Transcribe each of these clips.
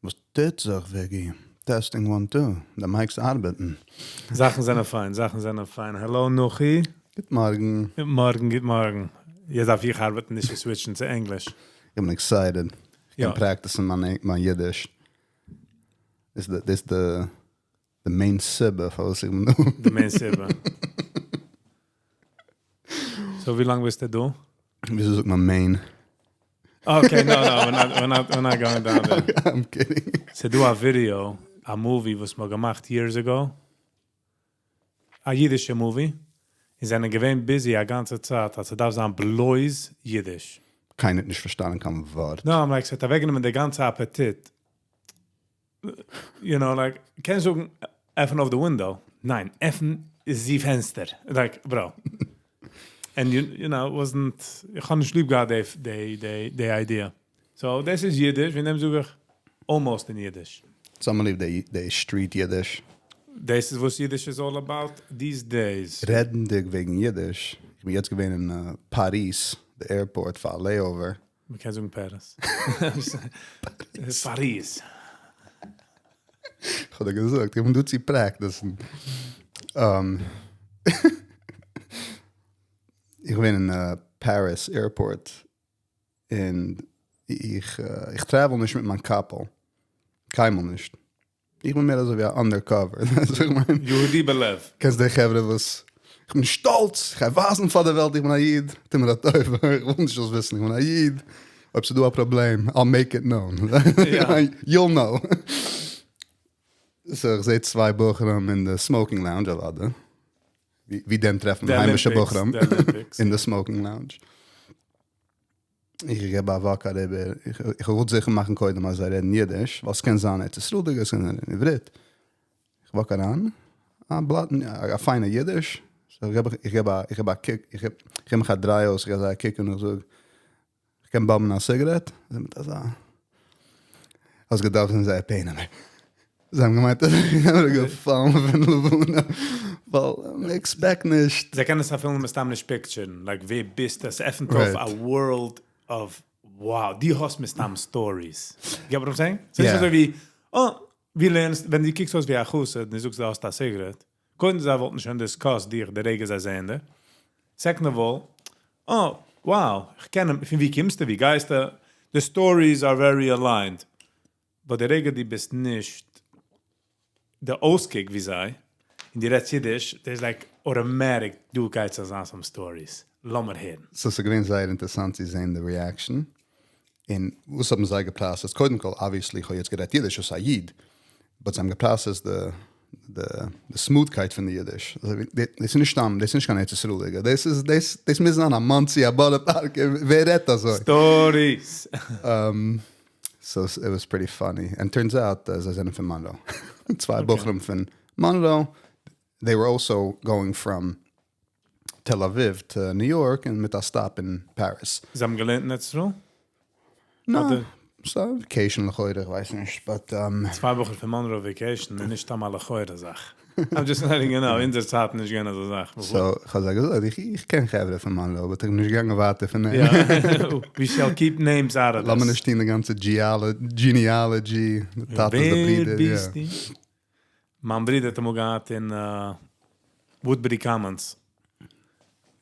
וואס טוט זיך וויגי? Testing one two, די mics ארבעטן. זאכן זענען פיין, זאכן זענען פיין. העלא נוחי. גוט מארגן. גוט מארגן, גוט מארגן. יעצט דארף איך ארבעטן נישט צו switch ן צו ענגליש. איך בין excited. איך קען practice ן מיין אידיש. דאס איז די main סיבה פארוואס איך בין דא. די main סיבה. So ווי לאנג ביסטו דא? וויאזוי זאגט מען main? Okay, no, no, we're not, we're not, we're not going down there. I'm kidding. ס'איז דא א ווידעא, א movie וואס מ'האט געמאכט years ago. א אידישע movie. און זענען געווען busy א גאנצע צייט, אז ס'דארף זיין בלויז אידיש. קיינער האט נישט פארשטאנען קיין ווארט. No, I'm like, ס'האט אוועקגענומען די גאנצע אפעטיט. You know, like, קענסט זאגן, עפן אויף די window. ניין, עפן די פענסטער. Like, bro. And you know, it wasn't, איך האב נישט ליב געהאט די, די, די, די idea. So, דאס איז אידיש, וועגן דעם זאג איך almost אין אידיש. ס'האבן ליב די, די street אידיש. דאס איז וואס אידיש איז all about these days. רעדנדיג וועגן אידיש, איך בין יעצט געווען אין פאריז, די airport פאר א layover. מ'קען זאגן פעריס. פאריז. איך האב דיר געזאגט, איך בין דא צו practice ן. איך בין אין Paris airport, און איך איך travel נישט מיט מיין קאפל. קיינמאל נישט. איך בין מער אזוי ווי א undercover. יהודי בלב. קענסט די חברה וואס, איך בין שטאלץ, איך גיי ווייזן פאר די וועלט איך בין א איד, טו מיר א טובה, איך וויל נישט זאלסט וויסן איך בין א איד, אויב ס'איז דא א פראבלעם, I'll make it known. You'll know. So איך זע צוויי בחורים אין די smoking lounge אוודאי. ווי דען טרעפט מען היימישע בחורים אין די smoking lounge. איך געב א walk אריבער, איך וויל זיכער מאכן קודם אז זיי רעדן אידיש, ווייל ס'קען זיין ארץ ישראל'דיגע, ס'קען זיין עברית. איך walk אריין, א בלאט, א פיינע אידיש, so איך געב, איך געב א, איך געב א קוק, איך געב מיך א דריי אויס, איך געב זיי א קוק און איך זאג, איך קען באמבן א סיגרעט? זיי מיט אזא, האסט געדארפט זען זייער פענעמער. זיי האבן געמיינט אז איך בין געפאלן פון לבנה, ווייל מען expect נישט. זיי קענען עס אפילו מסתם נישט picture ן, like ווער ביסטו? עס עפנט אויף א world of wow, דו האסט מסתם stories. Get what I'm saying? ס'איז נישט אזוי ווי, אה, ווי לערנסט, ווען דו קוקסט אויס ווי א חסיד און דו זאגסט דו האסט א סיגרעט, קודם זיי וואלטן שוין discussed דיך די רגע זיי זעען דיר, second of all, אה, wow, איך קען אים, פון ווי קומסטו, ווי גייסטו, די stories are very aligned, but די רגע דו ביסט נישט די אויסקוק ווי זיי, און דו רעדסט אידיש, דאס like automatic דא גייט זיך זיין some stories, לאמיר הערן. So ס'איז געווען זייער אינטערעסאנט צו זען די reaction, און וואס האבן זיי גע process ט? קודם כל obviously איך האב יעצט גערעדט אידיש, עס איז א איד, but זיי האבן גע process ט די די smooth קייט פון די אידיש, דאס איז נישט סתם, דאס איז נישט קיין ארץ ישראל'דיגע, דאס איז דאס דאס מוז זיין א מאנסי א בארא פארקער, ווער רעדט אזוי? Stories! So it was pretty funny, and turns out אז זיי זענען פון מאנרא, צוויי בחורים פון מאנרא, they were also going from תל אביב to ניו יארק און מיט א stop אין פאריז. זיי האבן געלערנט אין ארץ ישראל? נא, ס'א vacation לכאורה, איך ווייס נישט, but. צוויי בחורים פון מאנרא vacation איז נישט סתם א לכאורה זאך. I'm just letting you know, אונזער צייטן נישט געווען אזא זאך. So, כ'האב זיי געזאגט, איך קען חברה פון מאנרא, but איך בין נישט געגאנגען ווייטער פון דעם. יא, we shall keep names out of this. לאמיר נישט טון די גאנצע genealogy, די טאטעס די ברידער. ווער ביסטו? מיין ברודער האט אמאל געהאט אין וואודבערי קאמאנס,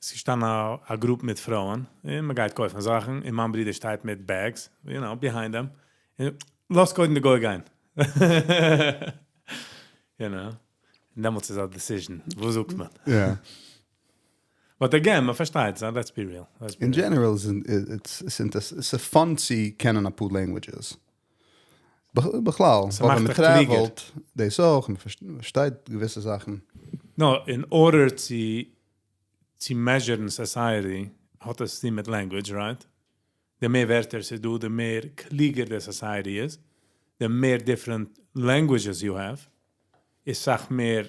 ס'איז געשטאנען א group מיט פרויען, און מ'גייט קויפן זאכן, און מיין ברודער שטייט מיט bags, you know, behind them, און לאז קודם די גוי גיין. You know, און דעמאלטס איז א decision, וואס זאגט מען? But again, מ'פארשטייט זיי, let's be real. אין general איז עס fun צו קענען אפאר languages. בכלל, ווייל ווען מען travel ט, דאס אויך, מען פארשטייט געוויסע זאכן. No, in order צו צו measure ן society האט עס צוטון מיט language, right? די מער ווערטער ס'איז דא, די מער קלוגער די society איז, די מער different languages you have, איז סאך מער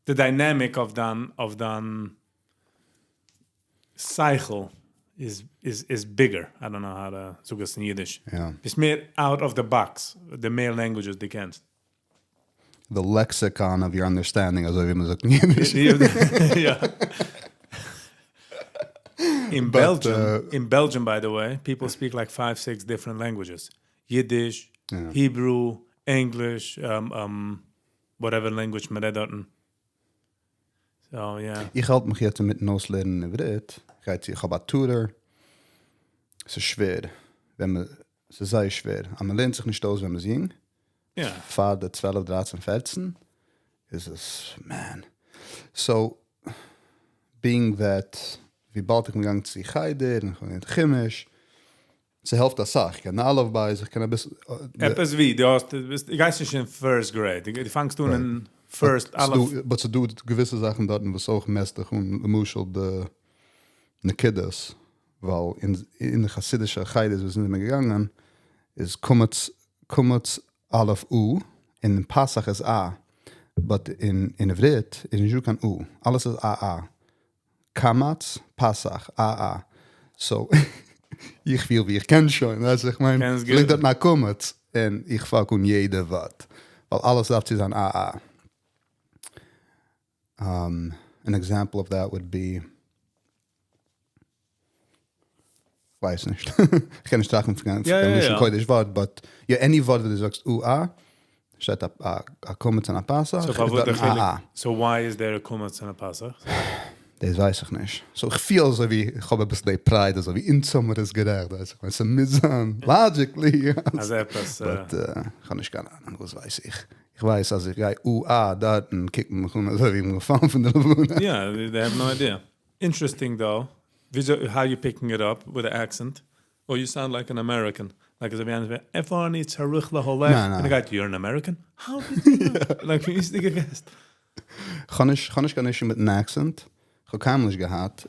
די dynamic אויף דיין אויף דיין שכל איז איז איז bigger, I don't know how to זאג עס אין אידיש, ביסט מער out of the box די מער languages דו קענסט. The lexicon of your understanding אזוי ווי מען זאגט אין אידיש. אין Belgium, אין Belgium by the way, people speak like five six different languages, אידיש. Hebrew, English, whatever language מען רעדט דארטן. So yeah. איך האלט מיך יעצט אינמיטן אויסלערנען עברית, איך גיי צו, איך האב א tutor, ס'איז שווער, ווען מען, ס'איז זייער שווער, אז מען לערנט זיך נישט אויס ווען מען איז יונג, פאר די 12, 13, 14, איז עס, man. So, being that, וויבאלד איך בין געגאנגען צו חדר, און איך האב געלערנט חומש, ס'העלפט אסאך, איך קען אלף בית, איך קען אביסל. עפעס ווי, דו האסט, דו גייסט נישט אין first grade, דו פאנגסט אן אין first אלף. But ס'דא געוויסע זאכן דארטן וואס אויך mess ט דיך אן, למשל די נקודות, ווייל אין די חסידישע חדר'ס וואס זענען מיר געגאנגען, איז קמץ, קמץ אלף א, און אין פתח איז א, but אין עברית איז נישטא קיין א, אלעס איז א א. קמץ, פתח, א א. So, איך פיל ווי איך קען שוין, ווייסט איך מיין, ליגט דארט א קמץ, און איך fuck אן יעדע ווארט, ווייל אלעס דארף צו זיין א א. An example of that would be, כ'ווייס נישט, כ'קען נישט טראכטן פון קיין לשון קודש ווארט, but יא, any ווארט וואס דו זאגסט א א, שטייט א קמץ און א פתח, איז דארט א א. So why is there א קמץ און א פתח? דאס ווייס איך נישט. So איך פיל אזוי ווי איך האב אביסל די pride אזוי ווי אונז האבן מיר עס גערעכט, ווייס איך, ס'מוז זיין logically. אז עפעס. But איך האב נישט קיין אהנונג וואס ווייס איך. איך ווייס אז איך גיי א א דארטן קוקט מען מיך אן אזוי ווי איך בין געפאלן פון די לבנה. Yeah, they have no idea. Interesting though, וויאזוי, how you picking it up with the accent? Or you sound like an American. Like אזוי ווי איינער זאגט, איפה אני צריך להולך? ניין, און ניין. ער גייט, you're an American? How did you know? Like, ווי איז די געוואוסט? כ'האב נישט קיין issue מיטן accent, כ'האב קיינמאל נישט געהאט.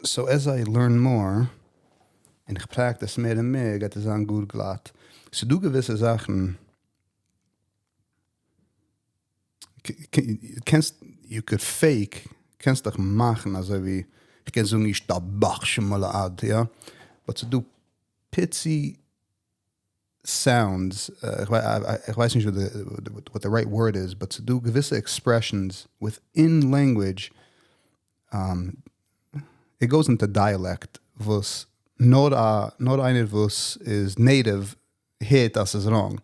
So as I learn more, און איך practice מער און מער, גייט עס זיין גאר גלאט. ס'דא געוויסע זאכן, קענסט, you could fake, קענסט דיך מאכן אזוי ווי, איך קען זאגן ישתבח שמו לעד, יא? But ס'דא פיצי sounds, איך ווייס נישט what the right word is, but ס'דא געוויסע expressions within language, it goes into dialect, וואס נאר א, נאר איינער וואס איז native הערט אז ס'איז wrong.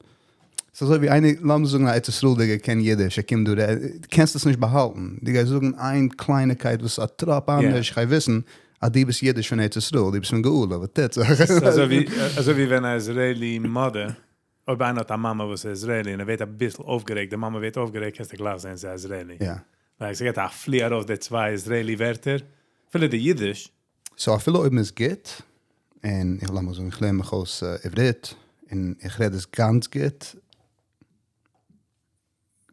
ס'איז אזוי ווי איינער, לאמיר זאגן א ארץ ישראל'דיגער קען אידיש, ער קומט דא, קענסט עס נישט באהאלטן. דו גייסט זאגן איין קלייניקייט וואס איז א טראפ אנדערש, איך גיי וויסן אז דו ביסט אידיש פון ארץ ישראל, דו ביסט פון גאולה, וואס טוט זיך? ס'איז אזוי ווי, אזוי ווי ווען א Israeli mother, אויב איינער האט א מאמע וואס איז Israeli און ער ווערט אביסל אויפגערעגט, די מאמע ווערט אויפגערעגט, קענסטו גלייך זען ס'איז א Israeli. Like ס'געט א פלי ארויס די צוויי Israeli ווערטער, אפילו די אידיש. So אפילו אויב מ'איז גוט, און איך לאמיר זאגן איך לערן מיך אויס עברית, און איך רעד עס גאנץ גוט,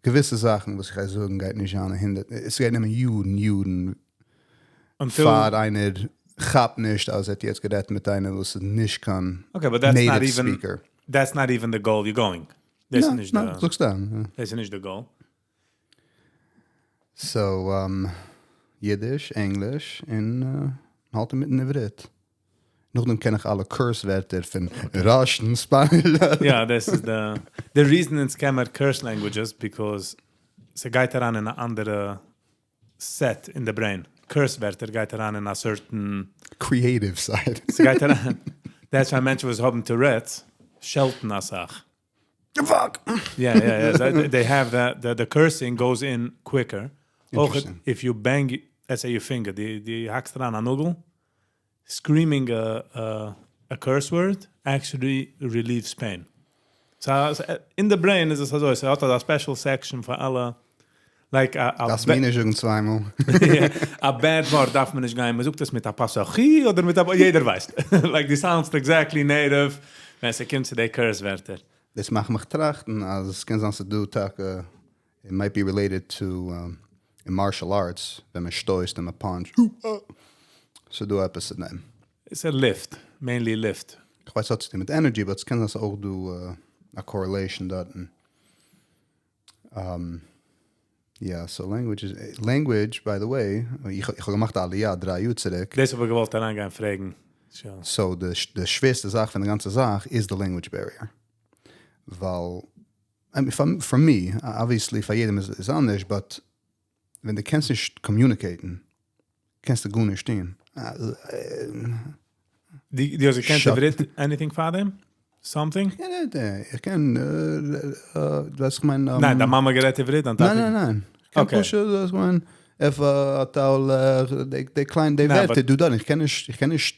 געוויסע זאכן וואס איך גיי זאגן גייט נישט זיין 100, עס גייט נעמען יארן יארן פאר איינער כאפט נישט אז ער האט יעצט גערעדט מיט איינער וואס איז נישט קיין native speaker. That's not even the goal you're going. דאס איז נישט די. זאגסט דען. דאס איז נישט די goal. So, אידיש, ענגליש, און מ'האלט אינמיטן עברית. נאכדעם קען איך אלע curse ווערטער פון Russian, Spanish. יא, דאס איז די, די reason אונז קען מיר curse languages, because ס'גייט אריין אין א אנדערע set אין די brain. Curse ווערטער גייט אריין אין א certain Creative side. ס'גייט אריין. That's why מענטשן וואס האבן Tourette's שעלטן אסאך. Fuck! Yeah, yeah, yeah. They have that, the cursing goes in quicker. אויך, if you bang, let's say your finger, די האקסט אריין א נאגל, screaming a curse word actually relieves pain. So, in the brain איז עס אזוי, ס'האט אזא special section פאר אלע, like א דארפסט מיר נישט זאגן צוויי מאל. א bad ווארט דארף מען נישט גיין, מ'זאגט עס מיט א פסחי אדער מיט א, יעדער ווייסט. Like די sounds exactly native ווען ס'קומט צו די curse ווערטער. דאס מאכט מיך טראכטן אז עס קען זיין ס'דא טאקע, it might be related to in martial arts, ווען מען שטויסט און מען punch ט, ס'דא עפעס אין דעם. ס'איז א ליפט, mainly ליפט. איך ווייס ס'האט צוטון מיט energy, but ס'קען זיין ס'איז אויך דא א correlation דארטן. יא, so language איז, language by the way, איך האב געמאכט א עליה 3 יאר צוריק. דאס האב איך געוואלט אריינגיין פרעגן. So די שווערסטע זאך פון די גאנצע זאך איז די language barrier. ווייל, I mean, for me, obviously פאר יעדעם איז אנדערש, but ווען דו קענסט נישט communicate ן, קענסטו גארנישט טון. דו האסט געקענט עברית anything פאר דעם? Something? איך קען, ווייסט איך מיין. ניין, דיין מאמע גערעדט עברית, דיין טאטע. ניין, ניין, ניין. איך קען פשוט, איך מיין, איפה אתה הולך, די קליינע, די ווערטער דא דארט, איך קען נישט, איך קען נישט,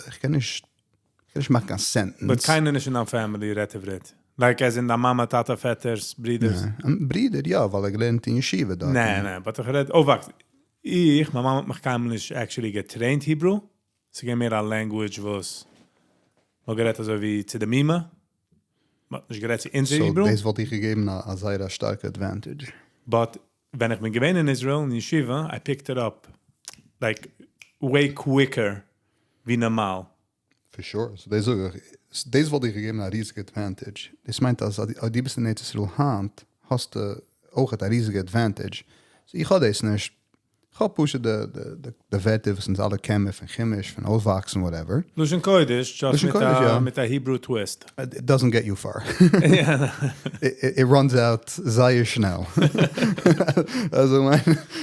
איך קען נישט, איך קען נישט מאכן קיין sentence. But קיינער נישט אין דיין family רעדט עברית? Like as in דיין מאמע, טאטע, פעטערס, ברידערס? ניין, ברידער יא, ווייל ער געלערנט אין ישיבה דארט. ניין, ניין, but איך רעד אויפוואקסן. איך, מיין מאמע האט מיך קיינמאל נישט actually גע trained Hebrew. ס'געווען מער א language וואס מ'האט גערעדט אזוי ווי צו די מומע. מ'האט נישט גערעדט צו אונזער Hebrew. So דאס וואלט דיך געגעבן א זייער א שטארקע advantage. But ווען איך בין געווען אין Israel אין ישיבה, I picked it up like way quicker ווי נארמאל. For sure, so דאס זאג איך, דאס וואלט דיך געגעבן א ריזיגע advantage. דאס מיינט אז אויב דו ביסט אין ארץ ישראל היינט, האסטו אויך א ריזיגע advantage. So איך האב דאס נישט. איך האב פשוט די ווערטער וואס אונז אלע קענען פון חומש, פון אויפוואקסן, whatever. לשון קודש, just מיט א Hebrew twist. It doesn't get you far. It runs out זייער שנעל. אלזא מיין,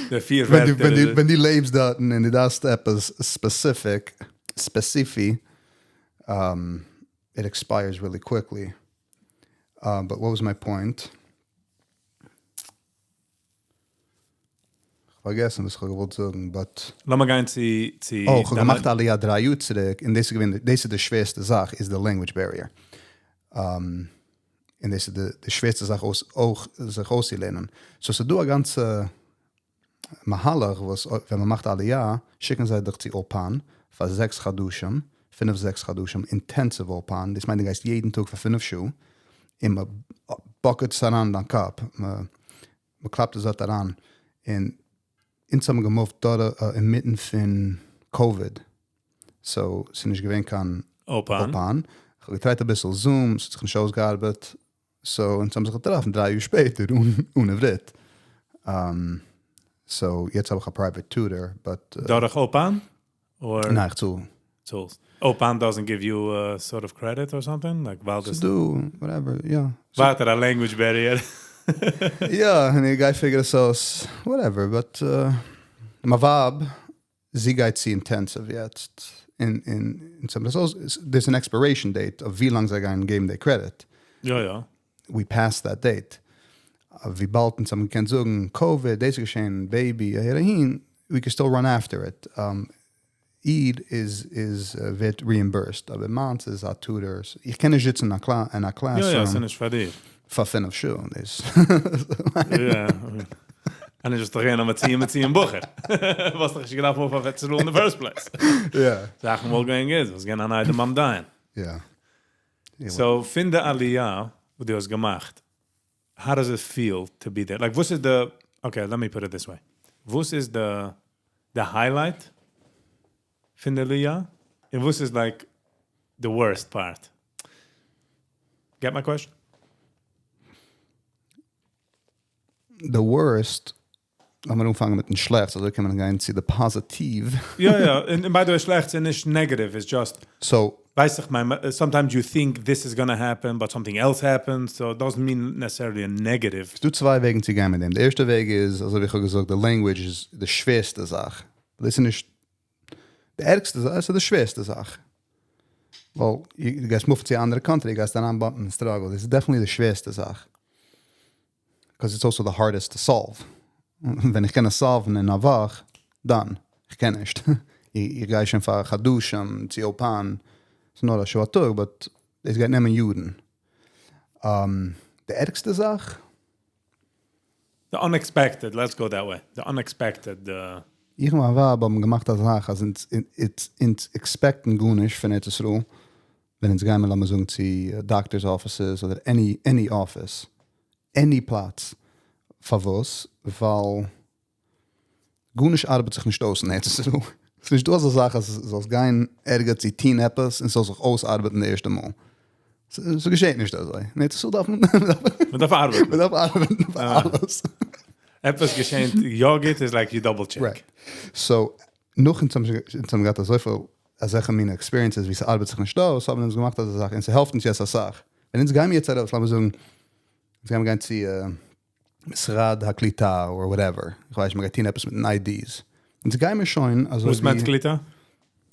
די פיר ווערטער. ווען דו לעבסט דארטן און דו דארפסט עפעס specific, ספעציפי, it expires really quickly. But what was my point? כ'פארגעסן וואס כ'האב געוואלט זאגן, but. לאמיר גיין צו צו. Oh, כ'האב געמאכט עליה דריי יאר צוריק, און דאס איז געווען, דאס איז די שווערסטע זאך, איז די language barrier. און דאס איז די שווערסטע זאך אויך זיך אויסצולערנען. So ס'איז דא א גאנצע מהלך וואס ווען מ'מאכט עליה, שיקן זיי דיך צו אולפן פאר זעקס חדשים, פינף זעקס חדשים, intensive אולפן, דאס מיינט דו גייסט יעדן טאג פאר פינף שעה, און מ'באקעט עס אריין אין דיין קאפ, מ'קלאפט עס דארט אריין, און אונז האבן גע move ט דארט אינמיטן פון COVID, so ס'איז נישט געווען קיין אולפן, כ'האב געטרייט אביסל Zoom, ס'האט זיך נישט אויסגעארבעט, so אונז האבן זיך געטראפן דריי יאר שפעטער אן עברית, so יעצט האב איך א private tutor, but. דורך אולפן? ניין איך צאל. צאלסט. אולפן doesn't give you a sort of credit or something? Like ווייל דאס. ס'דא whatever, יא. ווייטער א language barrier. יא, און איך גיי figure עס אויס, whatever, but מיין ווייב זי גייט צו intensive יעצט, און אונז האבן דאס אויס, there's an expiration date אויף ווי לאנג זיי גייען געבן די קרעדיט. יא יא. We passed that date. וויבאלד אונז האבן געקענט זאגן COVID, דאס איז געשען, baby, אהער אהין, we can still run after it. איר איז איז ווערט reimbursed, אבער מיינס איז א tutor, איך קען נישט זיצן אין א classroom. יא יא, ס'איז נישט פאר דיר. פאר פינף שעה, דאס. יא, און נישט וואלסטו געווען א מציון מציון בחור. וואלסט דאך נישט געדארפט move ן אויף ארץ ישראל אין די first place. יא. זאכן וואלט געווען גוט, וואלסט געווען אן איידעם ביים דיין. יא. So פון די עליה וואס דו האסט געמאכט, how does it feel to be there? Like וואס איז די, okay let me put it this way, וואס איז די די highlight פון די עליה, און וואס איז like די worst part? Get my question? די worst, לאמיר אנפאנגען מיטן שלעכטס, אזוי קען מען גיין צו די פאזיטיוו. יא יא, און by the way שלעכטס איז נישט negative, איז just, So. ווייס איך מיין, sometimes you think this is gonna happen but something else happens, so it doesn't mean necessarily a negative. ס'דא צוויי וועגן צו גיין מיט דעם, די ערשטע וועג איז, אזוי ווי איך האב געזאגט, די language איז די שווערסטע זאך, דאס איז נישט די ערגסטע זאך, עס איז די שווערסטע זאך, ווייל דו גייסט move ן צו א אנדערע country, גייסט אריין bump ן אין struggle, דאס איז definitely די שווערסטע זאך, 'cause it's also the hardest to solve, ווען איך קען עס solve ן אין א וואך, דאן, איך קען נישט, איך גיי שוין פאר חדשים צו אולפן, ס'איז נאר א שעה א טאג, but דאס גייט נעמען יארן. די ערגסטע זאך? The unexpected, let's go that way, the unexpected. איך און מיין ווייב האבן געמאכט א זאך אז אונז expect ן גארנישט פון ארץ ישראל, ווען אונז גיימער לאמיר זאגן צו doctors offices אדער any any office, any פלאץ, פארוואס? ווייל גארנישט ארבעט זיך נישט אויס אין ארץ ישראל, ס'איז נישט דא אזא זאך אז זאלסט גיין ערגעץ צו טון עפעס און ס'זאל זיך אויסארבעטן די ערשטע מאל, ס'געשעט נישט אזוי, אין ארץ ישראל דארף מען מ'דארף ארבעטן. מ'דארף ארבעטן פאר אלעס. עפעס געשענט יא גוט איז like you double check. Right. So נאך אונז האבן געהאט אזויפיל אזעלכע מינע experiences ווי ס'ארבעט זיך נישט אויס האבן אונז געמאכט אזא זאך און ס'העלפט אונז יעצט אסאך. ווען אונז גיימיר יעצט ארויס לאמיר זאגן אונז גיימיר גיין צו משרד הקליטה or whatever, איך ווייס נישט מ'גייט טון עפעס מיטן IDs, אונז גיימיר שוין אזוי ווי. וואס מיינט קליטה?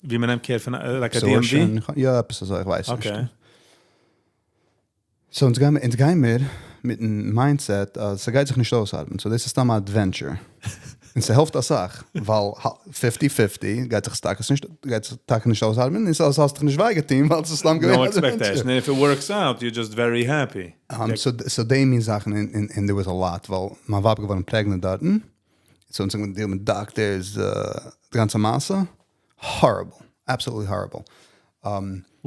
ווי מ'נעמט קער פון like א DMV? יא עפעס אזוי איך ווייס נישט. Okay. So אונז גיימיר, אונז גיימיר מיטן mindset אז ס'גייט זיך נישט אויסארבעטן, so דאס איז סתם א adventure. און ס'העלפט אסאך, ווייל fifty fifty גייט זיך טאקע נישט, גייט זיך טאקע נישט אויסארבעטן, און ס'האסט זיך נישט וויי געטון, ווייל ס'איז סתם געווען No expectation, and if it works out, you're just very happy. So די מין זאכן, and there was a lot, ווייל מיין ווייב איז געווארן pregnant דארטן, so אונז האבן געדילט מיט doctors, די גאנצע מעשה, horrible, absolutely horrible.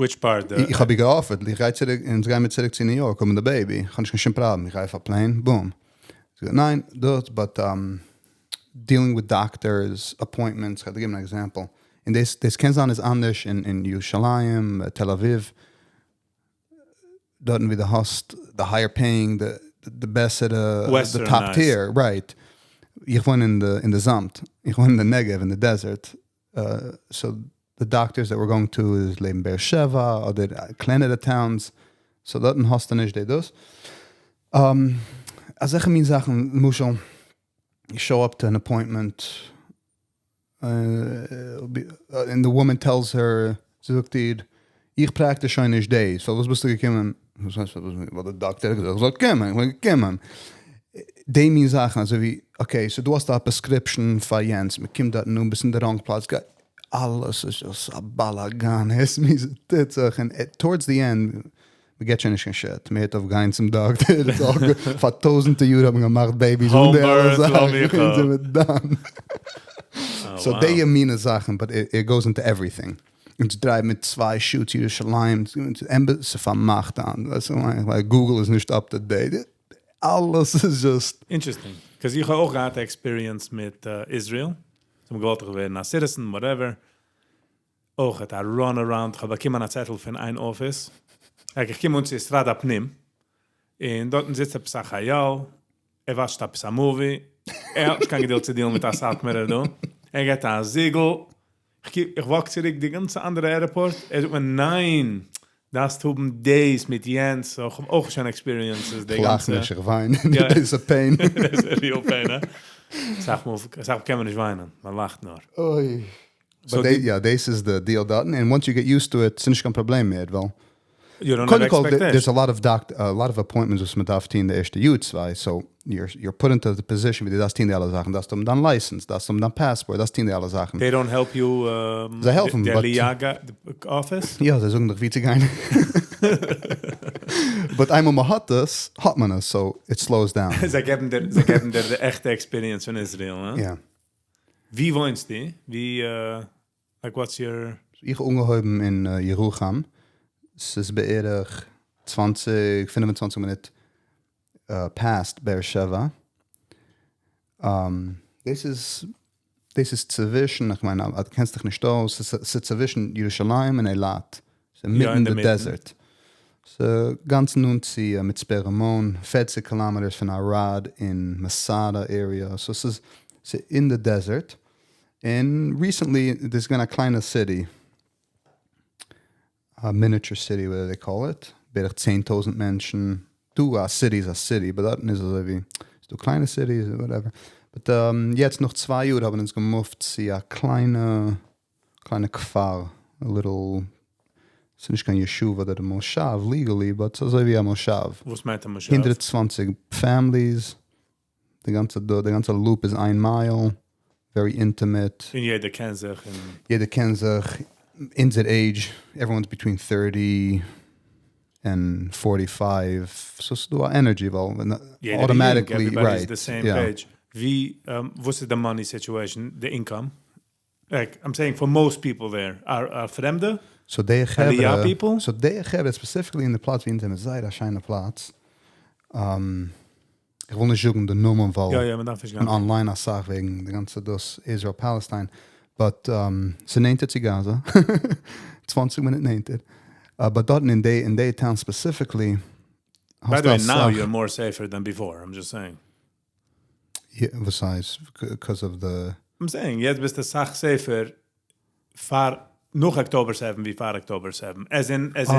Which part? איך האב איר גע offerט, איך גיי צוריק, אונז גיימיר צוריק צו New York, האבן די baby, איך האב נישט קיין שום פראבלעם, איך גיי אויף א plane, boom. זי זאגט, ניין, דאס, but dealing with doctors, appointments, איך וועל דיר געבן אן example, און דאס, דאס קען זיין איז אנדערש אין ירושלים, תל אביב, דארטן ווי דו האסט the higher paying, די בעסערע, the top tier, right. איך וואוין אין די זאמד, איך וואוין אין די נגב, אין די desert, so the doctors that we're going to איז לעבן באר שבע אדער קלענערע towns, so דארטן האסטו נישט די דאס. אזעלכע מין זאכן, למשל, you show up to an appointment, and the woman tells her, זי זאגט איר, איך practice שוין נישט דאס, פארוואס ביסטו געקומען? וואס הייסט פארוואס? ווייל די דאקטער האט געזאגט איך זאל קומען, איך בין געקומען. די מין זאכן אזוי ווי, okay, so דו האסט א prescription פאר יענץ, מען קומט דארטן אן, ביסט אין די wrong פלאץ, גיי, אלעס איז just א באלאגאן, הערסט מיר, ס'טוט זיך, און towards the end, מען געט שוין נישט קיין shit, מען הערט אויף גיין צום דאקטער, פאר טויזענטע יאר האט מען געמאכט babies אן די אלע זאכן, און זעמיר done. So די מינע זאכן, but it goes into everything. אונז דרייוון מיט צוויי שעה צו ירושלים, ס'איז פארמאכט היינט, ווייסט וואס איך מיין, Google איז נישט up to date, אלעס איז just. Interesting, 'cause איך האב אויך געהאט א experience מיט Israel, זיי האבן געוואלט איך ווערן א citizen, whatever, אויך א run around, איך האב באקומען א צעטל פון איין אפיס, איך קום אן צו משרד הפנים, און דארטן זיצט עפעס א חייל, ער watch ט עפעס א movie, ער האט נישט קיין געדולד צו deal ן מיט א סאטמארער דא, ער געט א זיגל, איך walk צוריק די גאנצע אנדערע airport, ער זאגט מיר ניין, דארפסט האבן דאס מיט יענץ, so איך האב אויך שוין experiences די גאנצע. איך לאך נישט, איך וויין, דאס איז א pain. דאס איז real pain, הא? אסאך מאל, אסאך מאל קען מען נישט וויינען, מען לאכט נאר. אוי. But יא, דאס איז די deal דארטן, און once you get used to it, ס'נישט קיין פראבלעם מער, ווייל קודם כל, there's a lot of doc, a lot of appointments וואס מען דארף טון די ערשטע יאר צוויי, so you're put into the position ווי דו דארפסט טון די אלע זאכן, דארפסט האבן דיין license, דארפסט האבן דיין passport, דארפסט טון די אלע זאכן. They don't help you? זיי העלפן, but. די עליה אפיס? יא, זיי זאגן דיך ווי צו גיין. But איינמאל מען האט עס, האט מען עס, so it slows down. זיי געבן דיר, זיי געבן דיר די עכטע experience פון Israel, הא? יא. ווי וואוינסטו? ווי, like what's your. איך האב אנגעהויבן אין ירוחם, ס'איז בערך צוואנציג 25 מינוט past באר שבע. דאס איז דאס איז צווישן, איך מיין אז דו קענסט דיך נישט אויס, ס'איז צווישן ירושלים און אילת, ס'איז אינמיטן די desert, ס'איז גאנץ נאנט צו מצפה רמון, 40 kilometers פון ערד און מסדה area, so ס'איז אין די desert, און recently דאס איז געווען א קליינע city, א miniature city whatever they call it, בערך 10,000 מענטשן, דא א city איז א city, but דארטן איז אזוי ווי, ס'דא קליינע cities whatever, but יעצט נאך צוויי יאר האבן אונז געמופט צו א קליינע קליינע כפר, א little, ס'איז נישט קיין ישוב אדער מושב legally, but ס'איז אזוי ווי א מושב. וואס מיינט א מושב? 120 families, די גאנצע די גאנצע loop איז איין מייל, very intimate. און יעדער קען זיך. און יעדער קען זיך, אונזער age, everyone's between 30 and 45, so ס'איז דא א energy, ווייל automatically, right. The same page. ווי, וואס איז די money situation, די income? Like, I'm saying for most people there, are פרעמדע? So די חברה, so די חברה specifically אין די פלאץ ווי אונז זענען, זייער א שיינע פלאץ. איך וויל נישט זאגן די נאמען ווייל און online אסאך וועגן די גאנצע דאס Israel Palestine, but ס'נענטער צו גאזא, 20 מינוט נענטער, but דארטן אין די אין די town specifically האסטו אסאך. By the way, now you're more safer than before, I'm just saying. וואס הייסט? Because of the. I'm saying, יעצט ביסטו אסאך safer פאר נאך October 7 ווי פאר October 7. As in, as in,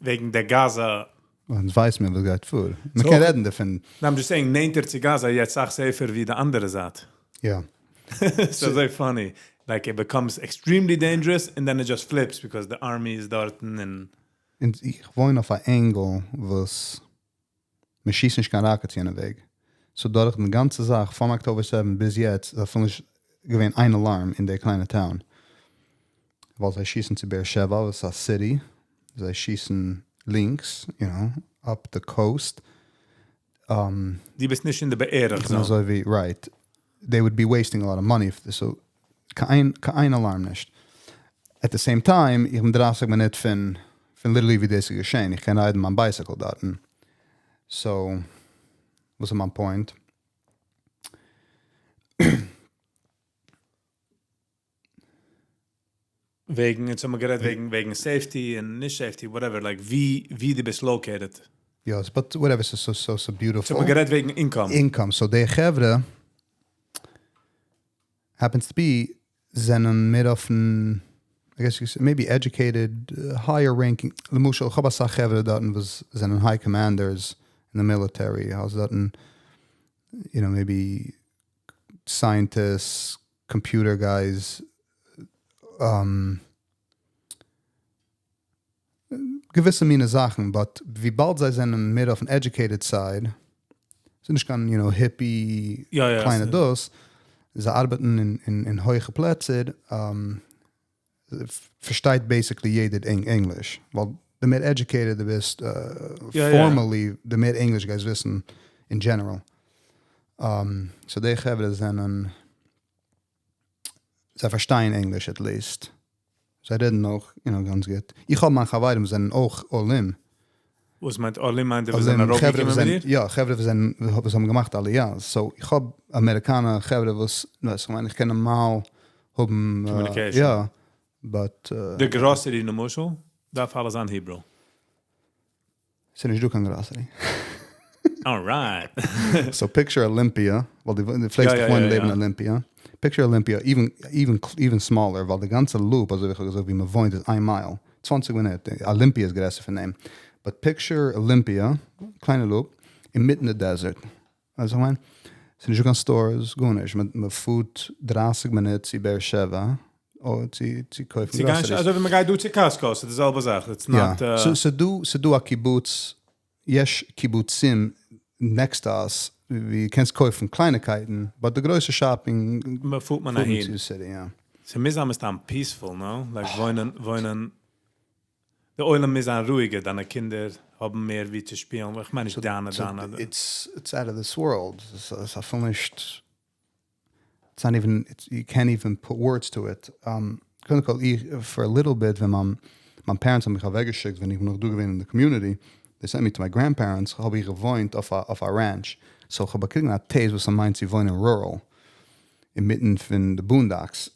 וועגן די גאזא. אונז ווייסן מיר וואס גייט פאר. מען קען רעדן דערפון. No, I'm just saying, נענטער צו גאזא יעצט אסאך safer ווי די אנדערע זייט. יא. ס'איז אזוי funny. Like it becomes extremely dangerous and then it just flips because the army איז דארטן און. און איך וואוין אויף א angle וואס. מען שיסט נישט קיין rockets יענע וועג. So דורך די גאנצע זאך, פון October 7 ביז יעצט, איז אפילו נישט געווען איין alarm אין די קליינע town. ווייל זיי שיסן צו באר שבע, וואס איז א city, זיי שיסן לינקס, up the coast. דו ביסט נישט אין די בערך zone. אזוי ווי, right. They would be wasting a lot of money if this, so קיין קיין alarm נישט. At the same time, איך בין 30 מינוט פון literally ווי דאס איז געשען. איך קען ride ן מיין bicycle דארטן. So, וואס איז מיין point? וועגן, יעצט האבן מיר גערעדט וועגן safety און נישט safety, whatever, like ווי דו ביסט located. Yes, but whatever, so, so, so, so beautiful. יעצט האבן מיר גערעדט וועגן income. Income, so די חברה happens to be זענען מער אויפן, I guess you could say, maybe educated, higher ranking, למשל, איך האב אסאך חברה דארטן וואס זענען high commanders in the military, האסט דארטן, maybe scientists, computer guys, געוויסע מיני זאכן, but וויבאלד זיי זענען מער אויפן educated side, זענען נישט קיין, hippie, קליינע דאס, זיי ארבעטן אין הויכע פלעצער, פארשטייט basically יעדער English, ווייל די מער educated דו ביסט, formally, די מער English גייסט וויסן in general. So די חברה זענען, זיי פארשטייען English at least. זיי רעדן אויך, גאנץ גוט. איך האב מיין חברים זענען אויך עולים. וואס מיינט עולים? מיינט וואס זענען ארויפגעקומען מיט דיר? יא, חברה וואס זענען, וואס האבן געמאכט עליה. So איך האב אמעריקאנער חברה וואס, ווייסט, איך מיין, איך קען נארמאל האבן, Communication. יא, but, די grocery למשל, דארף אלעס זיין Hebrew. ס'איז נישט דא קיין grocery. All right. So picture Olympia, ווייל דו פלעגסט דאך וואוינען לעבן Olympia. Picture Olympia, even, even, even smaller, ווייל די גאנצע loop, אזוי ווי איך האב געזאגט, ווי מען וואוינט, איז איין מייל. 20 מינוט. Olympia איז גרעסער פון דעם. But picture Olympia, קליינע loop, אינמיטן די desert. Also איך מיין, ס'איז נישט דא קיין stores, גארנישט. מען פארט 30 מינוט צו באר שבע, אדער צו קויפן groceries. אזוי ווי מען גייט דא צו Costco, ס'איז די זעלבע זאך. It's not, So, ס'דא א קיבוץ, יש קיבוצים next to us, ווי קענסט קויפן קלייניקייטן, but די גרויסע shopping מען פארט מען פארט מען אהין. צו city, יא. ס'מוז זיין מסתם peaceful, no? Like וואוינען, די עולם מוז זיין רואיגער, דיינע קינדער האבן מער ווי צו שפילן. איך מיין נישט דיינע, דיינע. It's out of this world. ס'איז אפילו נישט, it's not even, it's, you can't even put words to it. קודם כל, איך, for a little bit, ווען מיין parents האבן מיך אוועקגעשיקט, ווען איך בין נאך דא געווען אין the community, they sent me to my grandparents, האב איך געוואוינט אויף א ranch. So איך האב באקריגן א taste וואס ס'מיינט צו וואוינען rural, אינמיטן פון די boondocks.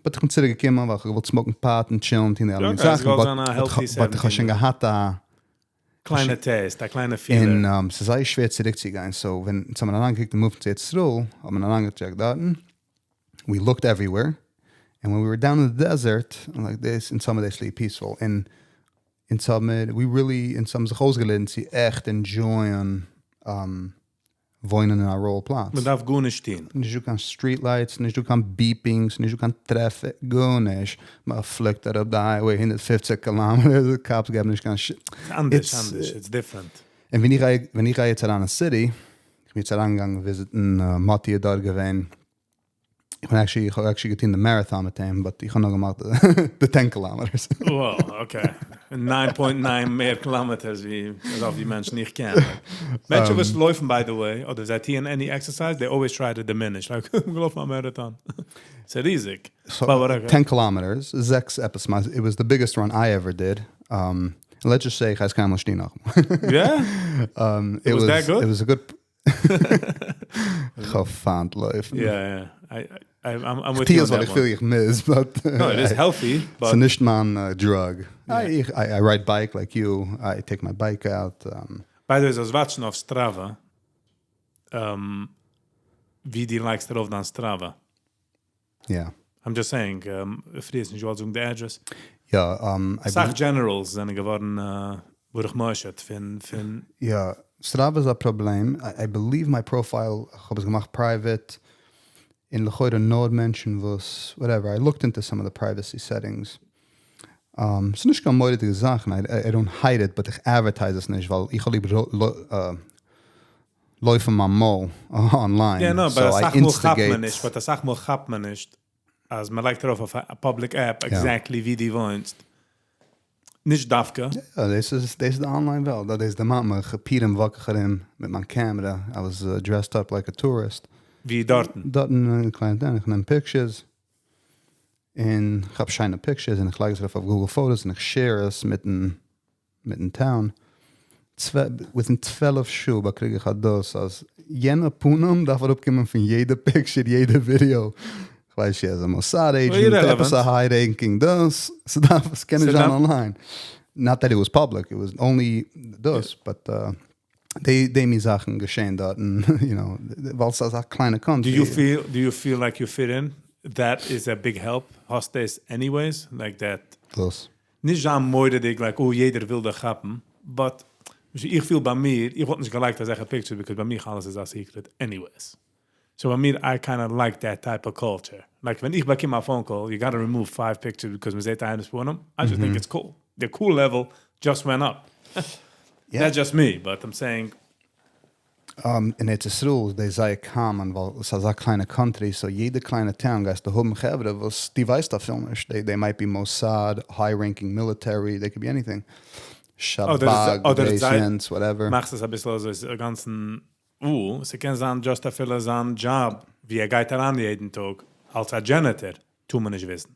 But איך בין צוריקגעקומען, ווייל איך האב געוואלט smoke ן pot און chill ן, טון די אלע Okay, זאכן, עס געוואלט זיין א healthy but איך האב שוין 17. געהאט א קליינע taste, א קליינע feeler. און ס'איז זייער שווער צוריקצוגיין. So, ווען אונז האבן אריינגעקוקט און move ן צו ארץ ישראל, האבן מיר אריינגעטשעקט דארטן. We looked everywhere. And when we were down in the desert, like this, in some of they sleep peaceful. And in some, we really, אונז האבן זיך אויסגעלערנט צו עכט enjoy ען, וואוינען אין א rural פלאץ. מען דארף גארנישט טון. נישט דא קיין street lights, נישט דא קיין beepings, נישט דא קיין traffic, גארנישט. מען פליקט אראפ די highway 150 kilometers, די cops געבן נישט קיין shit. אנדערש, אנדערש, it's different. און ווען איך גיי יעצט אריין אין city, איך בין יעצט אריינגעגאנגען visit ן, מאטי איז דארט געווען. איך בין actually, איך האב actually געטון די marathon מיט אים, but איך האב נאר געמאכט די 10 kilometers. Wow, okay. 9.9 מער kilometers ווי אזוי ווי מענטשן איך קען. מענטשן וואס לויפן, by the way, אדער זיי טוען any exercise, they always try to diminish. Like, איך לויף א marathon. ס'איז ריזיג. So, But whatever. 10 kilometers, זעקס עפעס miles. It was the biggest run I ever did. Let's just say, איך גיי קיינמאל נישט טון נאכאמאל. Yeah? It was that good? It was a good איך האב פיינט לויפן. Yeah, yeah. I'm with טו you on עס, ווייל that איך פיל one. איך מוז, but No, it is healthy, but ס'איז נישט מיין drug. Yeah. I ride bike like you. I take my bike out. By the way, זאלסט watch ן אויף Strava, ווי דו לייגסט ארויף דיין Strava. Yeah. I'm just saying, פריער איז נישט געוואלט זאגן די address. Yeah, I סאך generals זענען געווארן, ברוך משה פון Yeah, Strava איז א פראבלעם. I believe my profile, איך האב עס געמאכט private, אין לכאורה נאר מענטשן וואס, whatever. I looked into some of the privacy settings. ס'איז נישט קיין מורא'דיגע זאך, און I don't hide it, but איך advertise עס נישט, ווייל איך האב ליב לויפן מיין מויל online, Yeah, no, so but I אסאך מאל כאפט מען instigate. נישט, but אסאך מאל כאפט מען נישט, אז מען לייגט ארויף אויף א public app exactly ווי דו וואוינסט. נישט דווקא. יא, דאס איז דאס איז די online וועלט, דאס דערמאנט מיך, פורים walk איך ארום מיט מיין קעמרע, I was dressed up like a tourist. ווי דארטן? דארטן אין קליינע town, איך נעם pictures, און איך האב שיינע pictures, און איך לייג עס ארויף אויף Google Photos, און איך share עס מיטן town. Within 12 שעה באקריג איך א דאס, אז יענע פנים דארף אראפקומען פון יעדע picture, יעדע ווידעא. איך ווייס נישט, אז א Mossad agent, עפעס א high ranking דאס, ס'דארף, ס'קען נישט זיין online. Not that it was public, it was only דאס, but די די מין זאכן געשען דארטן, ווייל ס'איז אזא קליינע country. Do you feel like you fit in? That is a big help. האסט דאס anyways? Like that. דאס. נישט זיין מורא'דיג, like, oh, יעדער וויל דיך כאפן, but איך פיל ביי מיר, איך וואלט נישט געלייגט אזעלכע pictures, because ביי מיר אלעס איז א secret anyways. So ביי מיר, I kind of like that type of culture. Like, ווען איך באקום א phone call, you gotta remove five pictures because מען זעט איינעמ'ס פנים. I just think it's cool. The cool level just went up. That's just me, but I'm saying. אין ארץ ישראל איז דאס זייער common, ווייל עס איז אזא קליינע country, so יעדע קליינע town גייסטו האבן חברה, וואס דו ווייסט אפילו נישט. They might be Mossad, high-ranking military, they could be anything. שב"כ, אדער agents, whatever. מאכסט עס א ביסל אזוי, א גאנצן, ס'קען זיין just אפילו זיין job, ווי ער גייט אריין יעדן טאג, אלס א janitor, טאר מען נישט וויסן.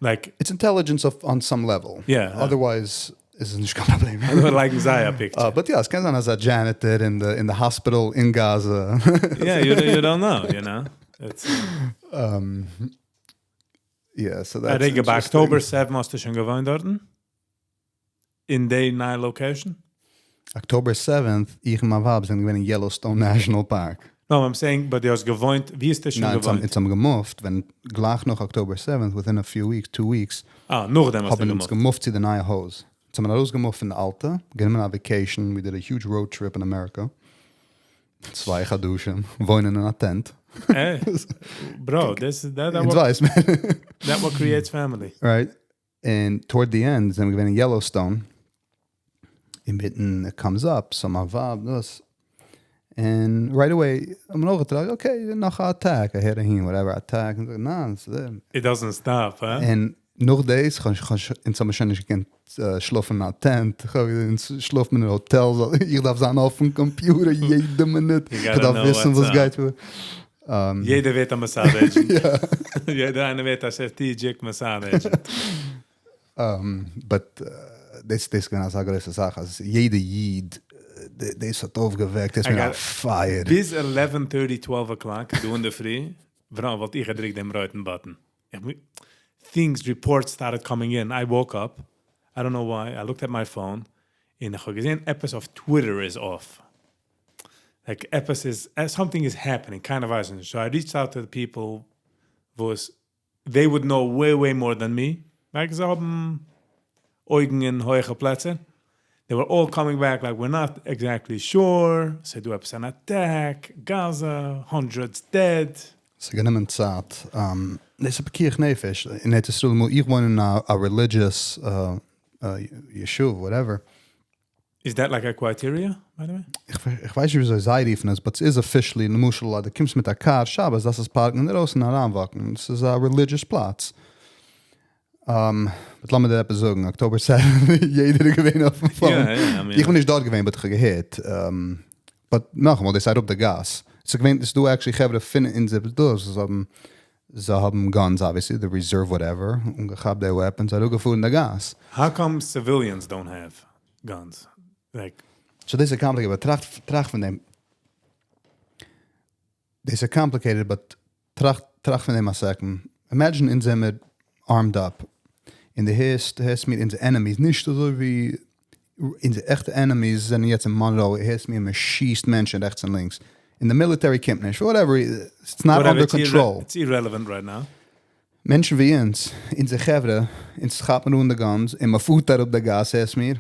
Like, It's intelligence on some level. Otherwise, איז עס נישט קיין פראבלעם. אדער לייגן זיי א picture. But yeah, עס קען זיין אז א janitor in the hospital in Gaza. Yeah, you don't know. It's, Yeah, so that's רגע, ביי interesting. October 7 האסטו שוין געוואוינט דארטן? אין די נייע location? October 7th, איך און מיין ווייב זענען געווען אין Yellowstone National Park. No, I'm saying, but דו האסט געוואוינט, ווי איז דאס שוין ניין, געוואוינט? אונז האבן געמופט, ווען גלייך נאך October 7th, within a few weeks, 2 weeks, אה, נאכדעם האסטו האבן אונז געמופט. געמופט צו די נייע הויז. אונז האבן ארויסגעמופט פון די אלטע, גענומען א vacation, we did a huge road trip in America. 2 חדשים, וואוינען אין א tent. Hey, bro, this is that, that, אונז what, ווייס מען. that what creates family. Right? And toward the end, זענען מיר געווען אין Yellowstone. אינמיטן, it comes up, so מיין ווייב, דאס. And right away, האבן אויך געטראכט, okay, נאך א attack, אהער אהין, whatever, attack. און זאג, ניין, ס'איז It doesn't stop, huh? און נאך דאס, איך האב אונז האבן שוין נישט געקענט שלאפן אין א tent, איך האב אונז שלאפן אין hotel, איך דארף זיין אויפן computer יעדע מינוט, איך דארף וויסן וואס גייט פאר. יעדער ווערט א Mossad agent. יעדער איינער ווערט א strategic Mossad agent. But דאס געווען א גרויסע זאך, אז יעדע איד, דאס האט אויפגעוועקט, דאס מיר א פייער. ביז 11:30, 12 o'clock, דא אין דער פרי, bro, וואלט איך געדריקט דעם רויטן button. Things, reports started coming in. I woke up, I don't know why, I looked at my phone, און איך האב געזען, עפעס אויף Twitter is off. Like, עפעס איז, something is happening, קיינער ווייסט נישט. So I reached out to the people, וואס they would know way, way more than me. Like, זיי האבן אויגן אין הויכע פלעצער. They were all coming back like, we're not exactly sure. ס'איז דא עפעס אן attack, Gaza, hundreds dead. ס'איז גענומען צייט. דאס איז פיקוח נפש. אין ארץ ישראל, איך וואוין אין a religious ישוב, whatever. Is that like a criteria, by the way? איך ווייס נישט, וויאזוי זיי רופן עס, but ס'איז officially, למשל, דו קומסט מיט א car, שבת, דאס איז פארקן אינדרויסן אריינוואקן. עס איז א religious פלאץ. But לאמיר דיר עפעס זאגן, October 7, יעדער איז געווען אויפן phone. Yeah, I mean, איך בין נישט דארט געווען, but איך האב געהערט. But נאכאמאל, דאס איז אראפ די גאס. עס איז געווען, עס איז דא actually חברה פון אונזער דאס, זיי האבן guns, obviously, the reserve whatever, און געכאפט די weapons, אראפגעפארן די גאס. How come civilians don't have guns? Like, So דאס איז complicated, but טראכט פון דעם. דאס איז complicated, but טראכט פון דעם א second. Imagine אונז זעמיר armed up. און דו הערסט מיר אונזער enemies, נישט אזוי ווי אונזער עכטע enemies זענען יעצט אין Monroe, הערסט מיר, מען שיסט מענטשן רעכטס און לינקס. און די military קומט נישט, whatever, it's not whatever, under it's control. It's irrelevant right now. מענטשן ווי אונז, אונזער חברה, אונז כאפן אן די guns, און מען פארט אראפ די גאס, הערסט מיר.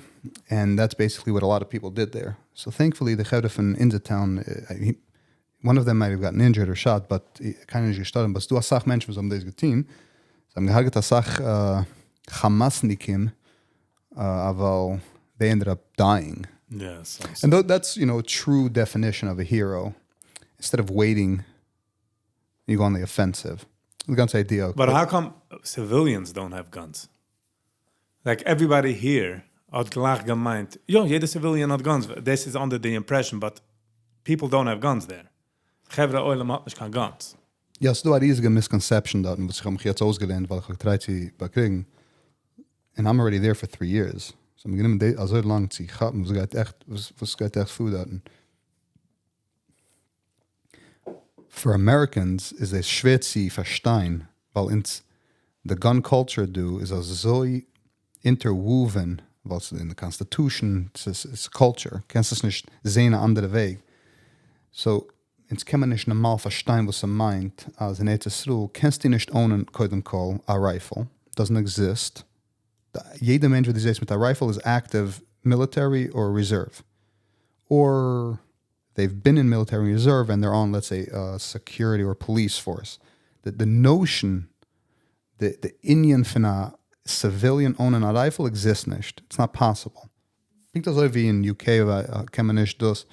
And that's basically what a lot of people did there. So thankfully, the חברה פון אונזער town, one of them might have gotten injured or shot, but קיינער איז נישט געשטארבן. But ס'דא א סאך מענטשן, וואס האבן דאס געטון. זיי האבן געהרגעט א סאך. חמאסניקים, אבל they ended up dying. And that's, a true definition of a hero. Instead of waiting, you go on the offensive. די גאנצע idea. But how come civilians don't have guns? Like everybody here האט גלייך געמיינט, יא, יעדער civilian האט guns. This is under the impression, but people don't have guns there. חברה עולם האט נישט קיין guns. יא, ס'דא א ריזיגע misconception דארטן, וואס איך האב מיך יעצט אויסגעלערנט, ווייל איך האב גע try ט צו באקריגן. And I'm already there for 3 years. So מיר גענומען אזוי לאנג צו כאפן, וואס גייט עכט, וואס גייט עכט פאר דארטן. For Americans איז עס שווער צו פארשטיין, ווייל אונז, the gun culture דא איז אזוי interwoven, ווייל ס'איז אין the constitution, ס'איז culture, קענסט עס נישט זען אן אנדערע וועג. So, אונז קען מען נישט נארמאל פארשטיין, וואס ס'מיינט, אז אין ארץ ישראל קענסטו נישט own ען, קודם כל, a rifle. Doesn't exist. יעדער מענטש, וואס דו זעסט מיט א rifle, is active military or reserve. Or they've been in military reserve and they're on, let's say, a security or police force. The notion, the ענין פון א civilian owning a rifle exists נישט. It's not possible. פונקט אזוי ווי אין UK קען מען נישט דאס.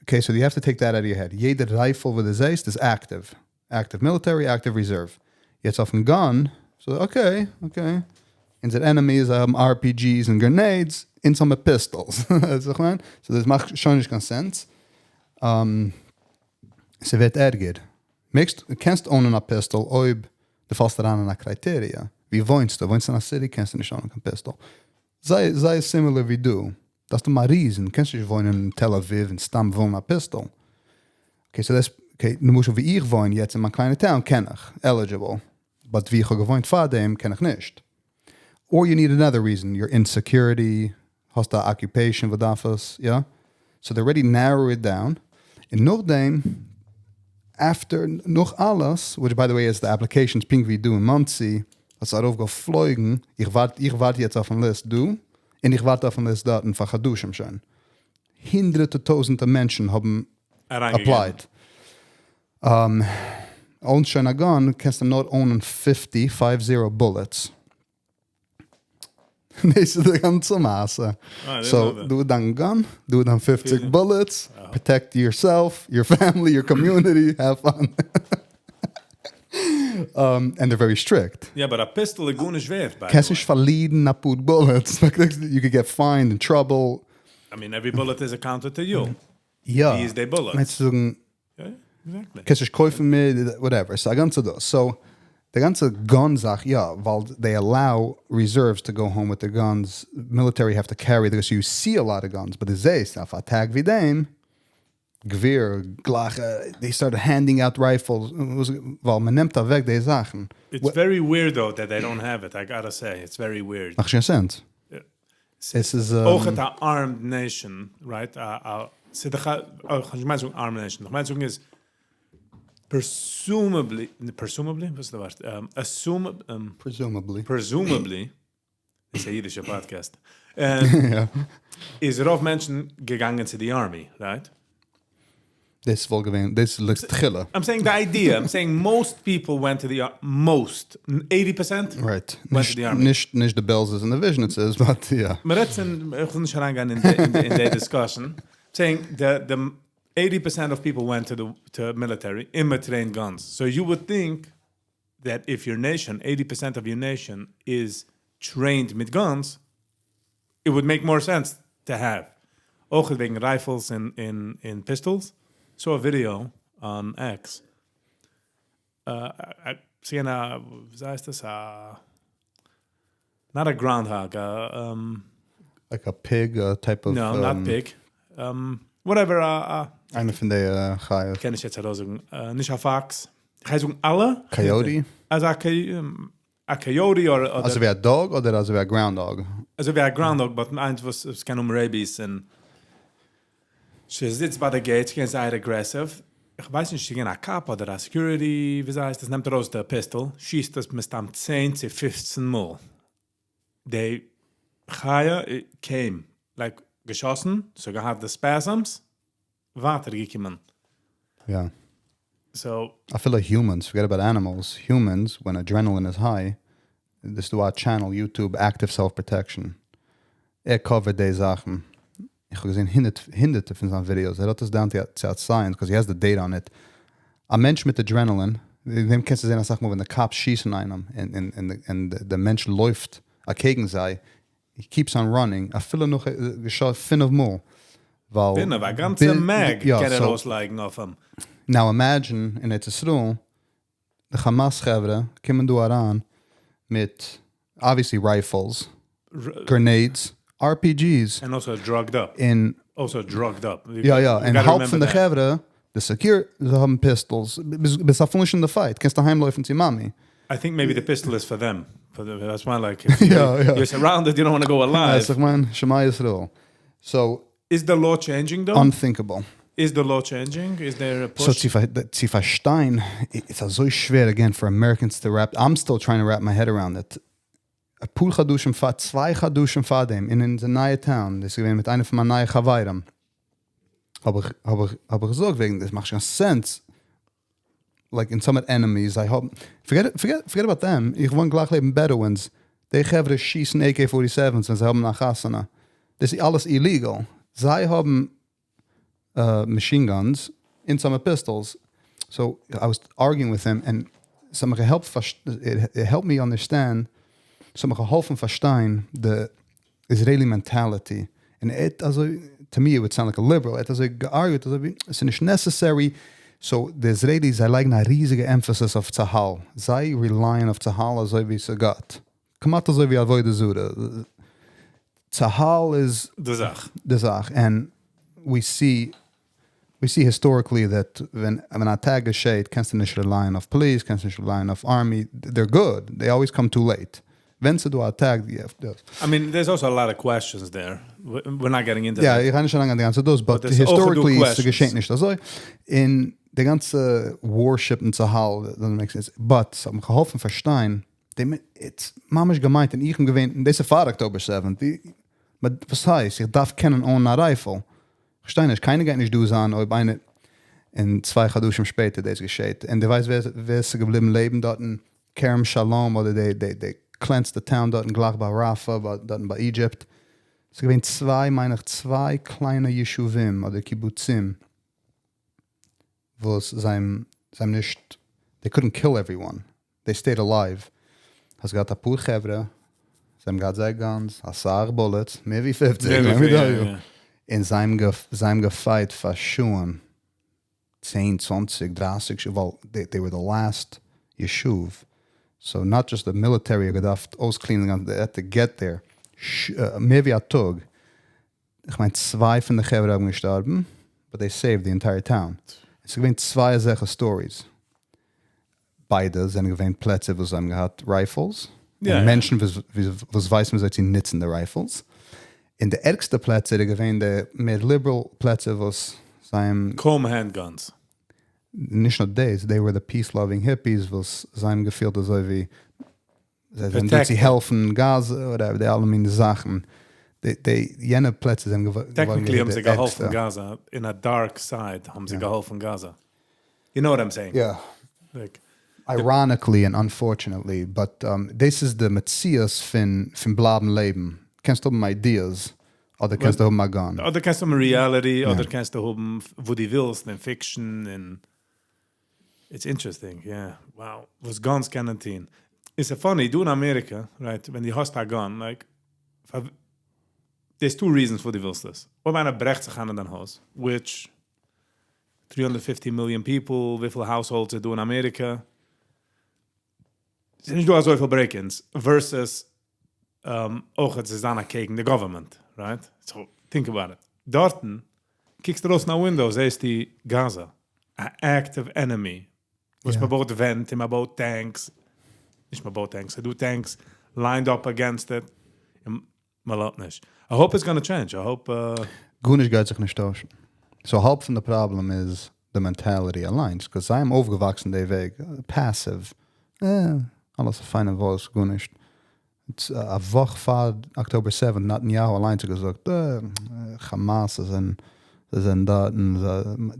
Okay, so you have to take that out of your head. יעדער rifle וואס דו זעסט איז active. Active military, active reserve. יעצט אויפן gun, so okay. אונזער enemies האבן RPGs און grenades, אונז האבן pistols. ווייסט וואס איך מיין? So דאס מאכט שוין נישט קיין sense. ס'ווערט ערגער. מעגסט, קענסט own ען א pistol, אויב דו פאלסט אריין אין א criteria. ווי וואוינסטו? וואוינסט אין א city, קענסטו נישט own ען קיין pistol. זייער similar ווי דא. דארפסטו א reason. קענסט נישט וואוינען אין תל אביב און סתם וואוינען א pistol. Okay, so דאס, okay, למשל ווי איך וואוין יעצט אין מיין קליינע town, קען איך. Eligible. But ווי איך האב געוואוינט פאר דעם, קען איך נישט. Or you need another reason. You're in security, האסט א occupation, וואס דארף עס, yeah? So they already narrow it down. און נאכדעם, after, נאך אלעס, which by the way is the applications פונקט ווי דא אין מאנסי, דאס איז ארויפגעפלויגן, איך ווארט יעצט אויפן list דא, און איך ווארט אויפן list דארט פאר חדשים שוין. הונדערטער טויזנטער מענטשן האבן אריינגעגעבן. applied. Own שוין א gun, קענסטו נאר own ען 50, 50 bullets. דאס איז די גאנצע מעשה. Ah, I didn't So, know that. דו דיין gun, דו דיין 50 bullets, protect yourself, your family, your community, have fun. And they're very strict. Yeah, but a pistol איז גארנישט ווערט, by the קענסט way. נישט פארלירן א פאר bullets. You could get fined in trouble. I mean, every bullet is accounted to you. Ja. ווי איז די bullet? מיינסט צו זאגן, Yeah, exactly. קענסט נישט קויפן מער, whatever. So, א גאנצע דאס. So, די גאנצע gun זאך, יא, ווייל they allow reserves to go home with their guns. Military have to carry this. So you see a lot of guns, but דו זעסט, אויף א טאג ווי דעם, געווער, גלייך, they started handing out rifles, ווייל מען נעמט אוועק די זאכן. It's very weird though that they don't have it. I gotta say, it's very weird. מאכט שוין sense. Yeah. עס איז, אויך א armed nation, right? ס'איז דאך אויך, איך מיין זאגן armed nation. איך מיין זאגן איז presumably, presumably, וואס איז דאס ווארט? Assume, Presumably. Presumably, איז א אידישע podcast. איז רוב מענטשן געגאנגען צו די army, right? דאס וואלט געווען, דאס לכתחילה. I'm saying the idea. I'm saying most people went to the most 80% went to נישט, the army. נישט, נישט די Belzers and the Vizhnitzes, but yeah. מ'רעדט פון, איך וויל נישט אריינגיין אין די discussion. Saying the 80% of people went to the to military, immer trained guns. So you would think that if your nation, 80% of your nation is trained with guns, it would make more sense to have. אויך וועגן rifles and pistols. Saw a video on X. I seen a, ווי הייסט דאס? A, not a groundhog. Like a pig type of... No, not pig. Whatever. איינע פון די חיות. קען איך יעצט ארויסזאגן. נישט א fox. איך הייס זאגן אלע. Coyote? אלזא א coyote אדער אזוי ווי א dog אדער אזוי ווי א groundhog? אזוי ווי א groundhog, but איינס וואס עס קען האבן rabies און זי זיצט ביי די gate, געווען זייער aggressive. איך ווייס נישט, ס'איז געווען א cop אדער א security, ווי הייסט דאס, נעמט ארויס די pistol, שיסט עס מסתם 10 צו 15 מאל. די חיה came, like, געשאסן, so געהאט די spasms, ווייטער געקומען. So, I feel like humans, forget about animals, humans, when adrenaline is high, דאס איז דא א channel YouTube Active Self Protection, ער cover ט די זאכן, איך האב געזען הונדערט הונדערטער פון זיין videos, ער האט עס down צו א science, because he has the data on it. א מענטש מיט adrenaline, וועגן דעם קענסטו זען אסאך מאל ווען די cops שיסן איינעם און די מענטש לויפט אקעגן זיי, he keeps on running, אפילו נאך געשאסן פינף מאל, ווייל. פינף? א גאנצע mag קען ער ארויסלייגן אויף אים. Now imagine אין ארץ ישראל, די כאמאס חברה קומען דא אריין מיט obviously rifles, grenades, RPGs. And also drugged up. און. Also drugged up. יא יא, און האלב פון די חברה, די security, זיי האבן pistols, ביסט אפילו נישט אין די fight, קענסט אהיים לויפן צו מאמי. I think maybe the pistol is for them. For the, that's why like, you're surrounded, you don't want to go alive. איך מיין, שמע ישראל. So. Is the law changing though? Unthinkable. Is the law changing? Is there a push? So צו פארשטיין, איז אזוי שווער again for Americans to wrap, I'm still trying to wrap my head around it. אפאר חדשים פאר, צוויי חדשים פארדעם, אין אונזער נייע town, דאס איז געווען מיט איינע פון מיינע נייע חברים, האב איך האב איך האב איך געזאגט וועגן דאס מאכט נישט קיין sense, like אין some enemies זיי האבן, forget forget forget about them, איך וואוין גלייך לעבן Bedouins, די חברה שיסן AK forty sevens ווען זיי האבן א חתונה, דאס איז אלעס illegal, זיי האבן machine guns, אונז האבן pistols, so I was arguing with him, און ס'האט מיך געהעלפט it helped me understand, ס'האט מיך געהאלפן פארשטיין די Israeli mentality, און ער האט אזוי, to me it would sound like a liberal, ער האט אזוי גע argue ט אזוי ווי ס'איז נישט necessary, so די Israelis זיי לייגן א ריזיגע emphasis אויף צהל, זיי rely ען אויף צהל אזוי ווי ס'גאט, כמעט אזוי ווי עבודה זרה, צהל איז די זאך. די זאך, and we see we see historically that ווען ווען א attack געשעהט קענסטו נישט rely ען אויף police, קענסט נישט rely ען אויף army, they're good, they always come too late. ווען ס'דא א attack, I mean, there's also a lot of questions there. We're not getting into that. יא, איך גיי נישט אריינגיין די גאנצע דאס, but historically ס'געשעהט נישט אזוי, און די גאנצע worship אין צהל doesn't make sense, but ס'האט מיך געהאלפן פארשטיין די it's ממש געמיינט און איך בין געווען, און דאס איז פאר October seventh, וואס הייסט איך דארף קענען own ען א rifle? כ'פארשטיי נישט, קיינער גייט נישט דא זיין אויב איינער, און צוויי חדשים שפעטער דאס געשעהט, און דו ווייסט ווער ווער ס'איז געבליבן לעבן דארטן, כרם שלום אדער די די די קלענסטע town דארטן גלייך ביי ראפא דארטן ביי Egypt, ס'איז געווען צוויי מיין איך צוויי קליינע ישובים אדער קיבוצים וואס זיי האבן נישט, they couldn't kill everyone, they stayed alive, האסט געהאט אפאר חברה, זיי האבן געהאט זייער guns, אסאך bullets, מער ווי 50, און זיי האבן גע fight פאר שעה'ן, 10, 20, 30 שעה, ווייל they were the last ישוב, so not just די military האט געדארפט אויס clean ען די גאנצע, they had to get there, מער ווי א טאג, איך מיין צוויי פון די חברה האבן געשטארבן, but they saved the entire town. עס איז געווען צוויי אזעלכע stories. ביידע זענען געווען פלעצער וואס זיי האבן געהאט rifles, און מענטשן וואס ווייסן וויאזוי צו נוצן די rifles. און די ערגסטע פלעצער איז געווען די מער liberal פלעצער וואס זיי האבן. קוים handguns. נישט נאר דאס, they were the peace loving hippies וואס זיי האבן געפילט אזוי ווי זיי זענען דא צו העלפן גאזע אדער די אלע מיני זאכן, די יענע פלעצער זענען געווארן technically האבן זיי געהאלפן גאזע, אין א dark side האבן זיי געהאלפן גאזע, you know what I'm saying? יא. Ironically and unfortunately, but דאס איז די מציאות פון פון בלייבן לעבן, קענסט האבן ideas, אדער קענסטו האבן א gun. אדער קענסטו האבן reality, אדער קענסטו האבן וואס דו ווילסט, און fiction, און it's interesting, יא, wow, וואס guns קענען טון. איז funny, דא אין אמעריקע, right, ווען דו האסט א gun, like, there's two reasons פארוואס דו ווילסט עס. אויב איינער ברעכט זיך איין אין דיין הויז, which 350 million people, וויפיל households איז דא אין אמעריקע? ס'איז נישט דא אזויפיל break-ins, versus אויך צו זיין אקעגן די government, right? So, think about it. דארטן, קוקסטו ארויס פון א window, זעסטו גאזא, א active enemy, וואס מען בויט ווענט און מען בויט tanks, נישט מען בויט tanks, ס'איז דא tanks lined up against it, און מען לאזט נישט. I hope it's gonna change, I hope. גארנישט גייט זיך נישט טוישן. So האלב פון די פראבלעם איז די mentality אליינס, 'cause זיי האבן אויפגעוואקסן די וועג, passive, אה, אלעס א פיינע וואס, גארנישט. א וואך פאר October 7 נתניהו אליינס האט געזאגט, אה, כאמאס זענען זיי זענען דארט, און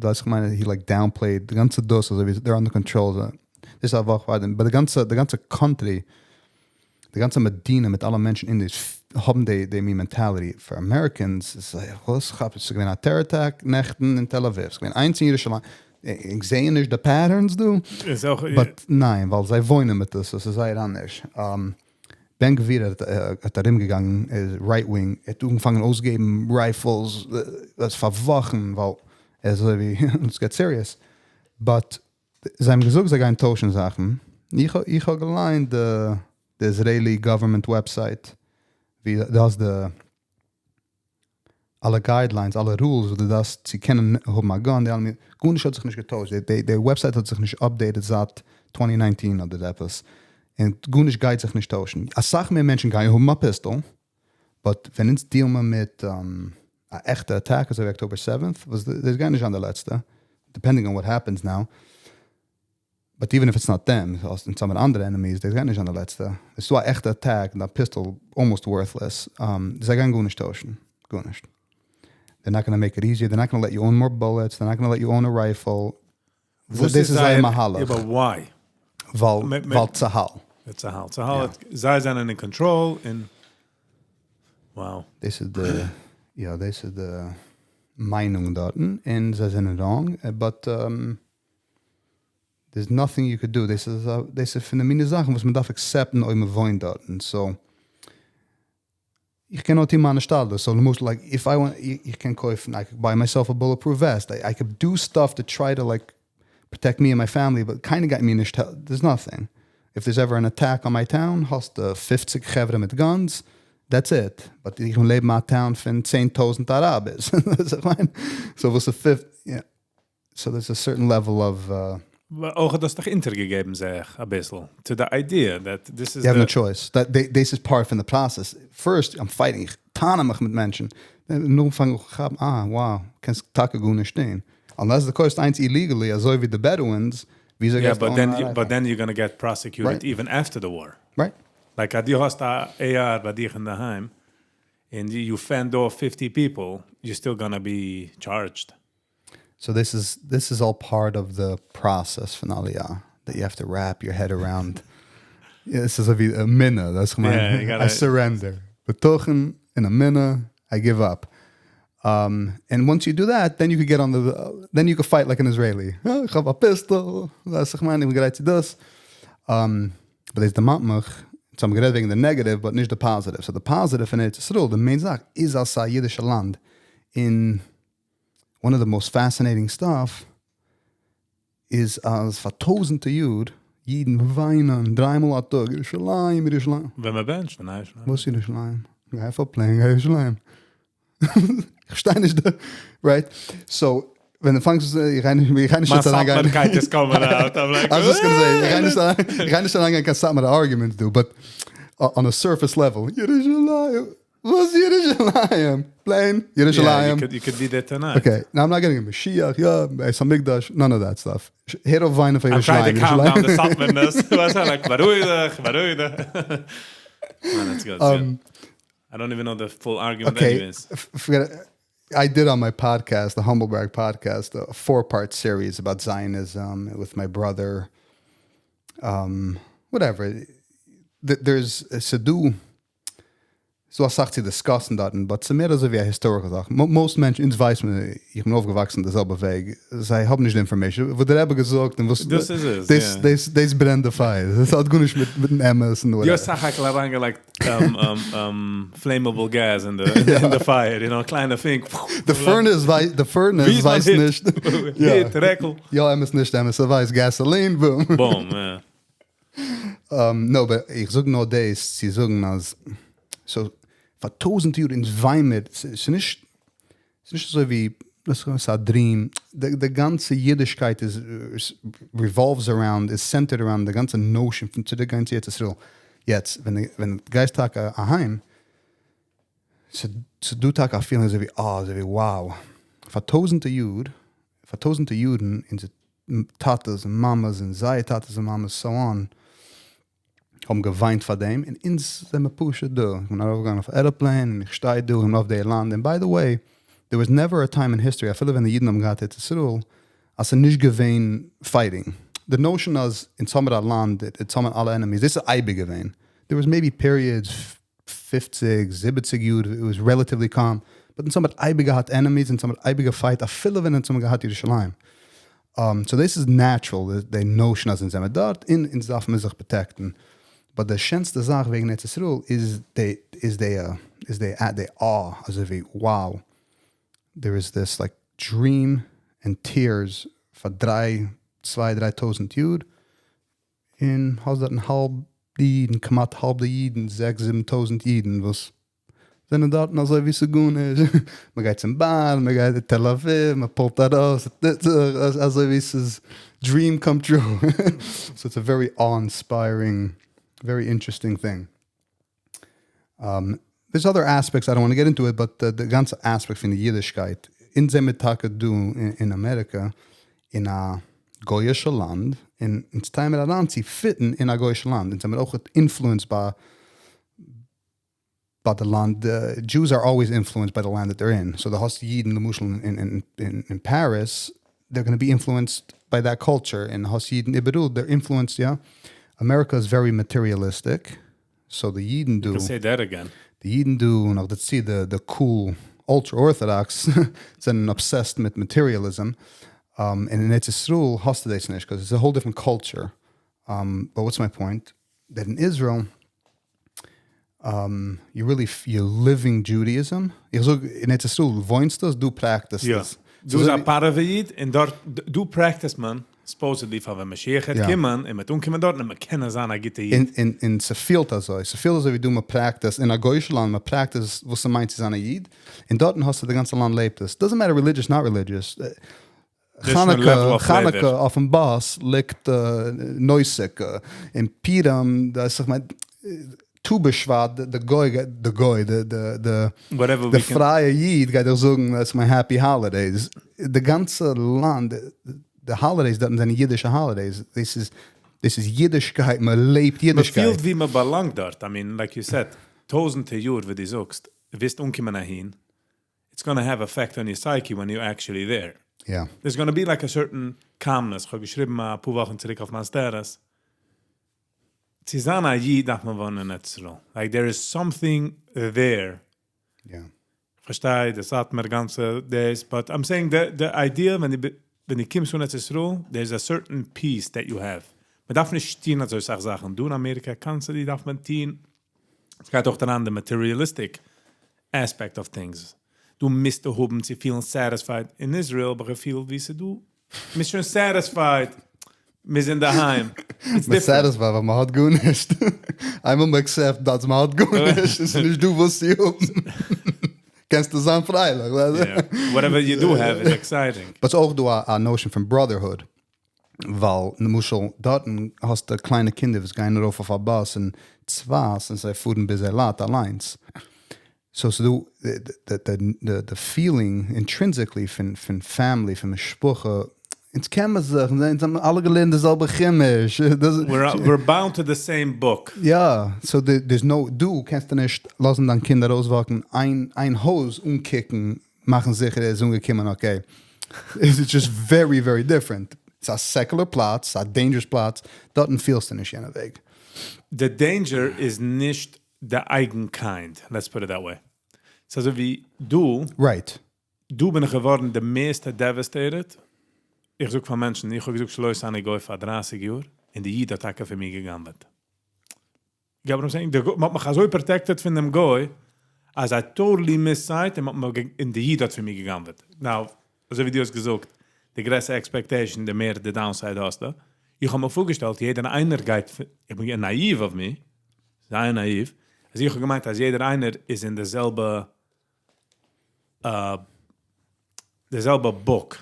ווייסט איך מיין, he like downplayed די גאנצע דאס אזוי ווי they're under control, דאס איז א וואך פאר דעם, but די גאנצע די גאנצע country. די גאנצע מדינה מיט אלע מענטשן אין דאס האבן די מין mentality. פאר Americans איז וואס כאפ, עס איז געווען א terror attack נעכטן אין תל אביב, עס איז געווען איינס אין ירושלים. איך זע נישט די patterns דא. איז אויך But ניין, ווייל זיי וואוינען מיט דאס, עס איז זייער אנדערש. בן גביר האט ארומגעגאנגען, איז right wing, ער האט אנגעפאנגען אויסגעבן rifles, דאס פאר וואכן, ווייל ער איז אזוי ווי, let's get serious. But זיי האבן געזאגט זיי גייען טוישן זאכן. איך האב געליינט די Israeli government website, ווי דאס די אלע guidelines, אלע rules, וואס דו דארפסט צו קענען האבן א gun, די אלע, גארנישט האט זיך נישט געטוישט. די website האט זיך נישט updated זייט 2019 אדער עפעס. און גארנישט גייט זיך נישט טוישן. אסאך מער מענטשן גייען האבן א pistol, but ווען אונז deal מען מיט א עכטע attack, אזוי ווי October 7th, וואס דאס גייט נישט זיין די לעצטע, depending on what happens now. But even if it's not them, און some אנדערע enemies, דאס גייט נישט זיין די לעצטע. עס איז דא א עכטע attack, און א pistol almost worthless. זיי גייען גארנישט טוישן. גארנישט. They're not going to make it easier. They're not going to let you own more bullets. They're not going to let you own a rifle. וואס דאס איז זייער מהלך. Yeah, but why? ווייל, ווייל צה"ל. צה"ל. צה"ל, זיי זענען in control in Wow. דאס איז די, יא, דאס איז די מיינונג דארט. און זיי זענען wrong, but there's nothing you could do. דאס איז פון די מיני זאכן, וואס מען דארף accept ן, אויב מען וואוינט דארט. So, איך קען נאר טון מיינע השתדלות. So, למשל, like, if I want, איך קען קויפן, I could buy myself a bulletproof vest. I could do stuff to try to like protect me and my family, but קיינער גייט מיר נישט, there's nothing. If there's ever an attack on my town, האסטו 50 חברה מיט guns, that's it. But איך לעב אין א town פון 10.000 אראבערס. So וואס a fifth, yeah. So there's a certain level of אויך דאס דאך אונטערגעגעבן זיך א ביסל to the idea that this is You have no the choice. This is part from the process. First, I'm fighting. איך טענה מיך מיט מענטשן. נו פאנג איך אן, ah, wow, קענסט טאקע גארנישט טון. Unless דו קויפסט איינס illegally, אזוי ווי די Bedouins, וויאזוי Yeah, גייסטו but then אן you, but then you're going to get prosecuted even after the war. Like, אז דו האסט א AR ביי דיר אין דערהיים and you fend off 50 people, you're still going to be charged. So this is all part of the process פון Aliyah that you have to wrap your head around. Yeah, this is a, a minute. That's my Yeah, you gotta- I surrender. בטחון in a minute, I give up. And once you do that, then you could get on the, then you could fight like an Israeli. Oh, איך האב א pistol. דאס איך מיין, איך גרייט צו דאס. But there's the מיך, so I'm גערעדט וועגן the negative, but נישט the positive. So the positive אין ארץ ישראל, the main זאך, איז אז ס'איז א אידישע לאנד. In one of the most fascinating stuff איז אז פאר טויזנטער יאר, אידן וויינען דריי מאל א טאג, ירושלים, ירושלים. ווען מען בענטשט, ווען ירושלים. וואס ירושלים? גיי אויף א plane, גיי ירושלים. איך שטיי נישט דא, right? So, ווען דו פאנגסט, איך גיי נישט מיין יעצט אריינגיין. סאטמארקייט is coming out. I'm like, I was just gonna say, איך גיי נישט אריינגיין קיין סאטמאר arguments דא, but on a surface level, ירושלים, וואס ירושלים? Plane, Yeah, ירושלים. you could be there tonight. Okay, now I'm not getting a משיח, יא, בית המקדש, none of that stuff. הער אויף וויינען פאר I'm trying ירושלים. to calm down the ירושלים. Satmarness. Was I like, בארואיג דיך, בארואיג דיך. Man, that's good. I don't even know the full argument Okay, anyways. Forget it. I did on my podcast, the Humblebrag podcast, a 4-part series about Zionism with my brother. Whatever. There's ס'דא, ס'דא אסאך צו discuss ן דארטן, but ס'איז מער אזוי ווי א historical זאך. Most מענטשן, אונז ווייסט מען, איך בין אויפגעוואקסן די זעלבע וועג, זיי האבן נישט די information. וואס דער רבי געזאגט און וואס דאס איז עס, דאס, yeah. דאס ברענט די פייער. דאס האט גארנישט מיט דעם אמת און whatever. יא, סך הכל אריינגעלייגט flammable gas in the fire, קליינע פינק. The furnace, the furnace ווי איז ווייסט מיין נישט. Hit, רעקל. יא, אמת נישט אמת, ס'ווייסט gasoline, boom. Boom, yeah. No, but איך זאג נאר דאס, זיי זאגן אז, so, פאר טויזנט יאר אונז וויינען מיר, ס'איז נישט אזוי ווי, דאס איז א dream. די גאנצע אידישקייט איז revolves around, is centered around די גאנצע notion פון צוריקגיין צו ארץ ישראל. יעצט, ווען דו גייסט טאקע אהיים, ס'דא טאקע א feeling אזוי ווי, ah, אזוי ווי, wow. פאר טויזנטער יאר, פאר טויזנטער יארן, אונזערע טאטעס און מאמעס און זייער טאטעס און מאמעס, so on, האבן געוויינט פאר דעם, און אונז זענען מיר פשוט דא. איך בין ארויפגעגאנגען אויף airplane, און איך שטיי דא, און אויף די לאנד. And by the way, there was never a time in history, אפילו ווען די אידן האבן געהאט ארץ ישראל, אז ס'איז נישט געווען fighting. The notion אז אונז האבן מיר א לאנד, אונז האבן מיר אלע enemies, דאס איז אייביג געווען. There was maybe periods, 50, 70 יאר, it was relatively calm. But אונז האבן אייביג געהאט enemies, אונז האבן אייביג געפייט, אפילו ווען אונז האבן געהאט ירושלים. So this is natural, the notion אז אונז זעמיר דארט, און אונז דארף מיר זיך protect ן. But די שענסטע זאך וועגן ארץ ישראל איז די awe, אזוי ווי, wow, there is this like dream and tears פאר דריי, צוויי, דריי טויזנט יאר, און האסט דארט האלב די אידן, כמעט האלב די אידן, זעקס, זיבן טויזנט אידן, וואס זענען דארט אזוי ווי ס'גארנישט. מען גייט צום באן, מען גייט אין תל אביב, מען פולט ארויס, אזוי ווי ס'איז dream come true. So it's a very awe-inspiring, very interesting thing. There's other aspects, I don't want to get into it, but the גאנצע aspect פון די אידישקייט, אונז זעמיר טאקע דא אין אמעריקע, אין א גוי'אישע לאנד, און אונז טרייען מיר אריין צו fit ן אין א גוי'אישע לאנד, אונז זעמיר אויך influenced by the לאנד. The Jews are always influenced by the land that they're in. So דו האסט אידן, למשל in Paris, they're going to be influenced by that culture. און האסט אידן איבעראל, they're influenced, yeah. America is very materialistic. So the אידן דא, You can say that again. די אידן דא, און נאך דערצו the cool ultra-Orthodox זענען obsessed מיט materialism. And in ארץ ישראל האסטו דאס נישט, because it's a whole different culture. But what's my point? That in Israel, you really, you're living Judaism. איך זאג, אין ארץ ישראל וואוינסטו עס, דו practice עס. דא איז א פארעווע איד, און דארט, דא practice מען, supposedly פאר ווען משיח וועט קומען, און מ'וועט אנקומען דארט, און מ'קען זיין א גוטע איד. און ס'פילט אזוי. ס'פילט אזוי ווי דא מען practice, אין א גוי'אישע לאנד, מען practice וואס ס'מיינט צו זיין א איד. און דארט האסטו די גאנצע לאנד לעבט עס. Doesn't matter religious, not religious. חנוכה, חנוכה אויפן באס ליגט נויסיק. אין פורים, דאס איך מיין, ט"ו בשבט, the גוי, the גוי, the פרייע איד גייט דיר זאגן, that's my happy holidays. די גאנצע לאנד, the holidays דארט זענען אידישע holidays. דאס איז אידישקייט, מען לעבט אידישקייט. מען פילט ווי מען באלאנגט דארט. I mean, like you said, טויזנטער יאר, ווי דו זאגסט, וועסט אנקומען אהין, it's gonna have effect on your psyche when you're actually there. There's gonna be like a certain calmness. איך האב געשריבן א פאר וואכן צוריק אויף מיין status. צו זיין א איד דארף מען וואוינען אין ארץ ישראל. Like there is something there. פארשטיי, דאס האט מיר גאנצע days, but I'm saying the idea, ווען דו קומסט פון ארץ ישראל, there's a certain peace that you have. מען דארף נישט טון אזוי אסאך זאכן. דא אין אמעריקע קענסטו, די דארף מען טון. עס גייט אויך אן the materialistic aspect of things. דו מוזט האבן צו פילן satisfied. אין Israel, אבער געפילט ווי ס'דא. מ'איז שוין satisfied. מ'איז אין דער היים. It's מען different. satisfied, ווייל מען האט גארנישט. איינמאל מען accept, אז מען האט גארנישט. עס איז נישט דא וואס צו האבן. קענסטו זיין פרייליך, ווייסטו? Yeah. Whatever you do have is exciting. But ס'איז אויך דא א notion פון brotherhood. ווייל, למשל, דארט האסטו קליינע קינדער, וואס גייען ארויף אויף א באס אין צפת און זיי פארן ביז אילת אליינס. So the feeling intrinsically פון family, פון משפחה, אונז קען מען זיך, אונז האבן אלע געלערנט די זעלבע חומש. We're bound to the same book. Yeah, so there's no, דו קענסט נישט לאזן דיין קינד ארויסוואקן איין הויז אן קוקן, מאכן זיכער ער איז אנגעקומען, okay. It's just very, very different. It's a secular פלאץ, a dangerous פלאץ, דארט פילסטו נישט יענע וועג. The danger איז נישט the אייגן kind, let's put it that way. ס'איז אזוי ווי דא, דא בין איך געווארן די מערסטע devastated. איך זאג פאר מענטשן, איך האב געזאגט שלא עשני גוי פאר 30 יאר, און די איד האט טאקע פון מיר גע'גנב'עט. You get what I'm saying? דער גוי, מ'האט מיך אזוי protected פון דעם גוי, אז I totally missed sight, און, מ'האט מיר און די איד האט פון מיר גע'גנב'עט. Now, אזוי ווי דו האסט געזאגט, די גרעסערע expectation, די מער די downside האסטו. איך האב מיר פארגעשטעלט, יעדער איינער גייט, איך בין naive אויף מיר, זייער naive, אז איך האב געמיינט, אז יעדער איינער איז אין דער זעלבע, דער זעלבע book.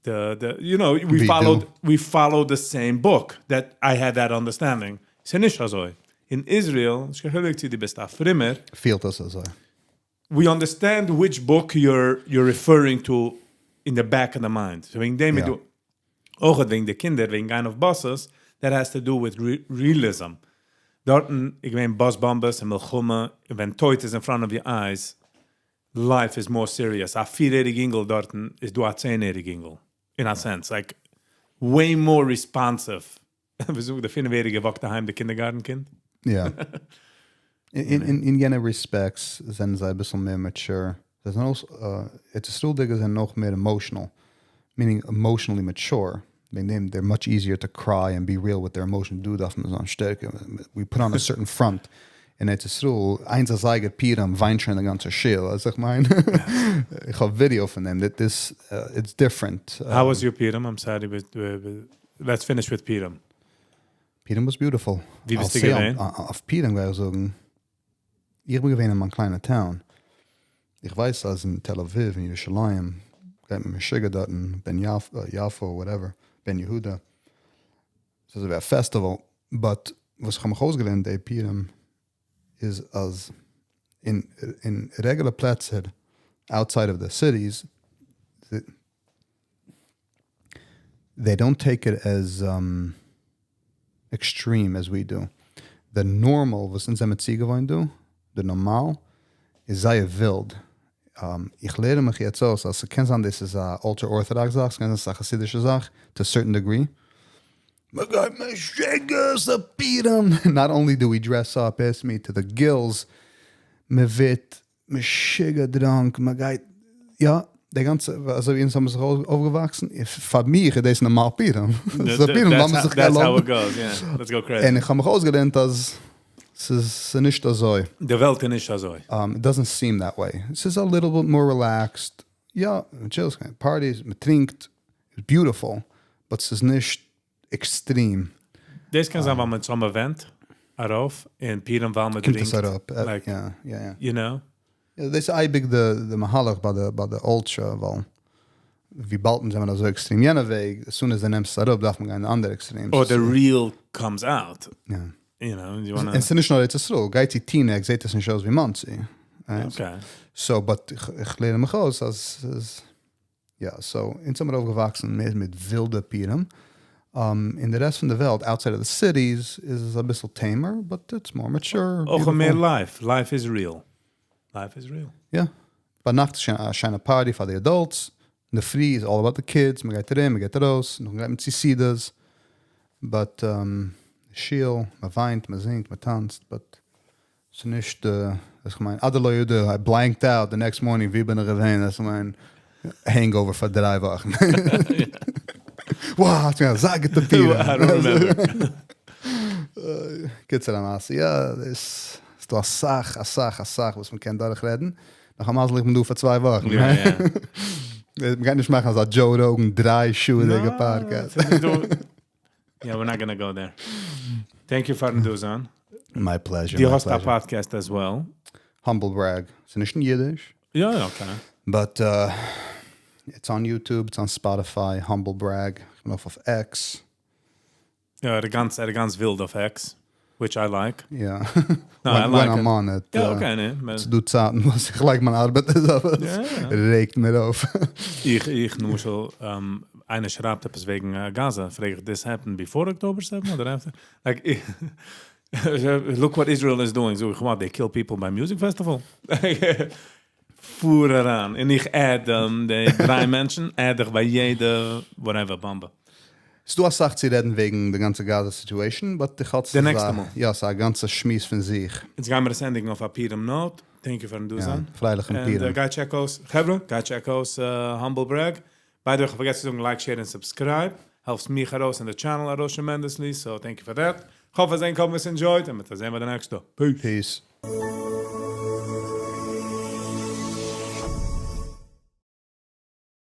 The, you know, we ווי followed, דו. We followed the same book. That I had that understanding. ס'איז נישט אזוי. אין Israel, איך הער צו, דו ביסט א פרומער. פילט דאס אזוי. We understand which book you're referring to in the back of the mind. So וועגן דעם דו, אויך וועגן די קינדער, וועגן גיין אויף buses, that has to do with realism. דארט, איך מיין, bus bombers און מלחמה, ווען טויט איז in front of your eyes, life is more serious. א פיריעריג אינגל דארט איז דא א צעניעריג אינגל. In a sense, like, way more responsive. ווי זאגט דער פינף-יעריגער walk ט אהיים די kindergarten קינד. יא. אין יענע respects זענען זיי אביסל מער mature. זיי זענען אויך, ארץ ישראל'דיגע זענען נאך מער emotional, meaning emotionally mature, וועגן דעם they're much easier to cry and be real with their emotions, דא דארף מען זיין שטערקער, we put on a certain front, אין ארץ ישראל איינס אזייגער פורים וויינט שוין די גאנצע שול, אז איך מיין, איך האב ווידיאו פון דעם, this, it's different. How was your Purim? I'm sorry, but let's finish with Purim. Purim was beautiful. ווי ביסטו געווען? אויף פורים גיי איך זאגן, איך בין געווען אין מיין קליינע town. איך ווייס אז אין תל אביב און ירושלים גייט מען משוגע דארטן, בן יפו, whatever, בן יהודה. ס'איז אזויווי א festival. But וואס איך האב מיך אויסגעלערנט די פורים איז אז אין אין regular פלעצער outside of the cities, they don't take it as extreme as we do. The normal וואס אונז זעמיר צוגעוואוינט דא, די נארמאל, איז זייער ווילד. איך לערן מיך יעצט אויס אז ס'קען זיין דאס איז א ultra orthodox זאך, ס'קען זיין ס'איז א חסידישע זאך, to a certain degree. מ'גייט משוגע, ס'פורים! Not only do we dress up, ask me, to the gills, מ'ווערט משוגע drunk, מ'גייט, יא, די גאנצע, אזוי ווי אונז האבן זיך אויפגעוואקסן, פאר מיך איז דאס נארמאל פורים. ס'איז פורים, לאמיר זיך ערלויבן. און איך האב מיך אויסגעלערנט אז ס'איז נישט אזוי. די וועלט איז נישט אזוי. It doesn't seem that way. ס'איז א little bit more relaxed. יא, מ'טשילט, ס'גייען parties, מ'טרינקט, it's beautiful, but ס'איז נישט extreme. דאס קען זיין ווייל מען צאם event ארויף און פורים ווייל מען קומט עס דרינקט. אראפ, Like, יא, יא, יא. You know? יא, דאס איז אייביג די מהלך ביי די ביי די ultra, ווייל וויבאלד אונז זעמיר אזוי עקסטרעם יענע וועג, as soon as דו נעמסט עס אראפ דארף מען גיין די אנדערע extremes. Or the real comes out. יא. You know, you wanna. און ס'איז נישט נאר ארץ ישראל, גיי צו טינעק זעט עס נישט אויס ווי מאנסי. Okay. So, but איך לערן מיך אויס אז ס'איז, יא, so אונז האמיר אויפגעוואקסן מער מיט ווילדע פורים. אין די רעסט פון די וועלט, outside of the cities, איז עס אביסל tamer, but it's more mature. אויך מער life, life is real. Life is real. יא. ביינאכט איז שוין א שיינע party פאר די adults, אינדערפרי איז all about the kids, מ'גייט ארום, מ'גייט ארויס, נאכדעם גייט מען צו סעודות, but שיל, מ'וויינט, מ'זינגט, מ'טאנצט, but ס'נישט, וואס איך מיין, עד דלא ידע, I blanked out the next morning, ווי בין איך געווען, דאס מיין hangover פאר 3 וואכן. Wow, האט מיר אזא גוטע פורים. I don't remember. קיצור המעשה, יא, דאס איז דא אסאך, אסאך, אסאך וואס מ'קען דורכרעדן. נאך א מזל איך בין דא פאר 2 וואכן. מ'גייט נישט מאכן אזא Joe Rogan 3 שעה'דיגע podcast. Yeah, we're not gonna go there. Thank you פארן דא זיין. My pleasure. דו האסט א podcast as well. Humble brag. ס'איז נישט אין אידיש. יא, okay. But it's on YouTube, it's on Spotify, Humble Brag. איך בין אויף אויף X. יא, ער גאנץ ווילד אויף X, which I like. יא. No, I When, like when it. I'm on it. Ja, okay, nee. ס'דא צייטן וואס איך like מיין ארבעט איז אבער עס רעגט מיר אויף. איך למשל, איינער שרייבט עפעס וועגן Gaza, פרעג איך, this happened before October 7 אדער after? Like, look what Israel is doing. So, איך, what, they kill people by music festival? פאר אריין. און איך add די דריי מענטשן, add איך ביי יעדע, whatever, באמבע. ס'דא אסאך צו רעדן וועגן די גאנצע Gaza situation, but איך האלט די נעקסטע מאל. יא, ס'איז א גאנצע שמועס פון זיך. יעצט גייען מיר עס ענדיגן אויף א פורים note. Thank you פארן דא זיין. פרייליכן And פורים. גיי check אויס, חברה, גיי check אויס Humble Brag. By the way, איך האב פארגעסן צו זאגן like, share און subscribe. העלפסט מיך ארויס און די channel ארויס tremendously, so thank you for that. איך האף אז ענק האבן עס enjoyed, און מיר זעען ביי די נעקסטע. Peace. Peace.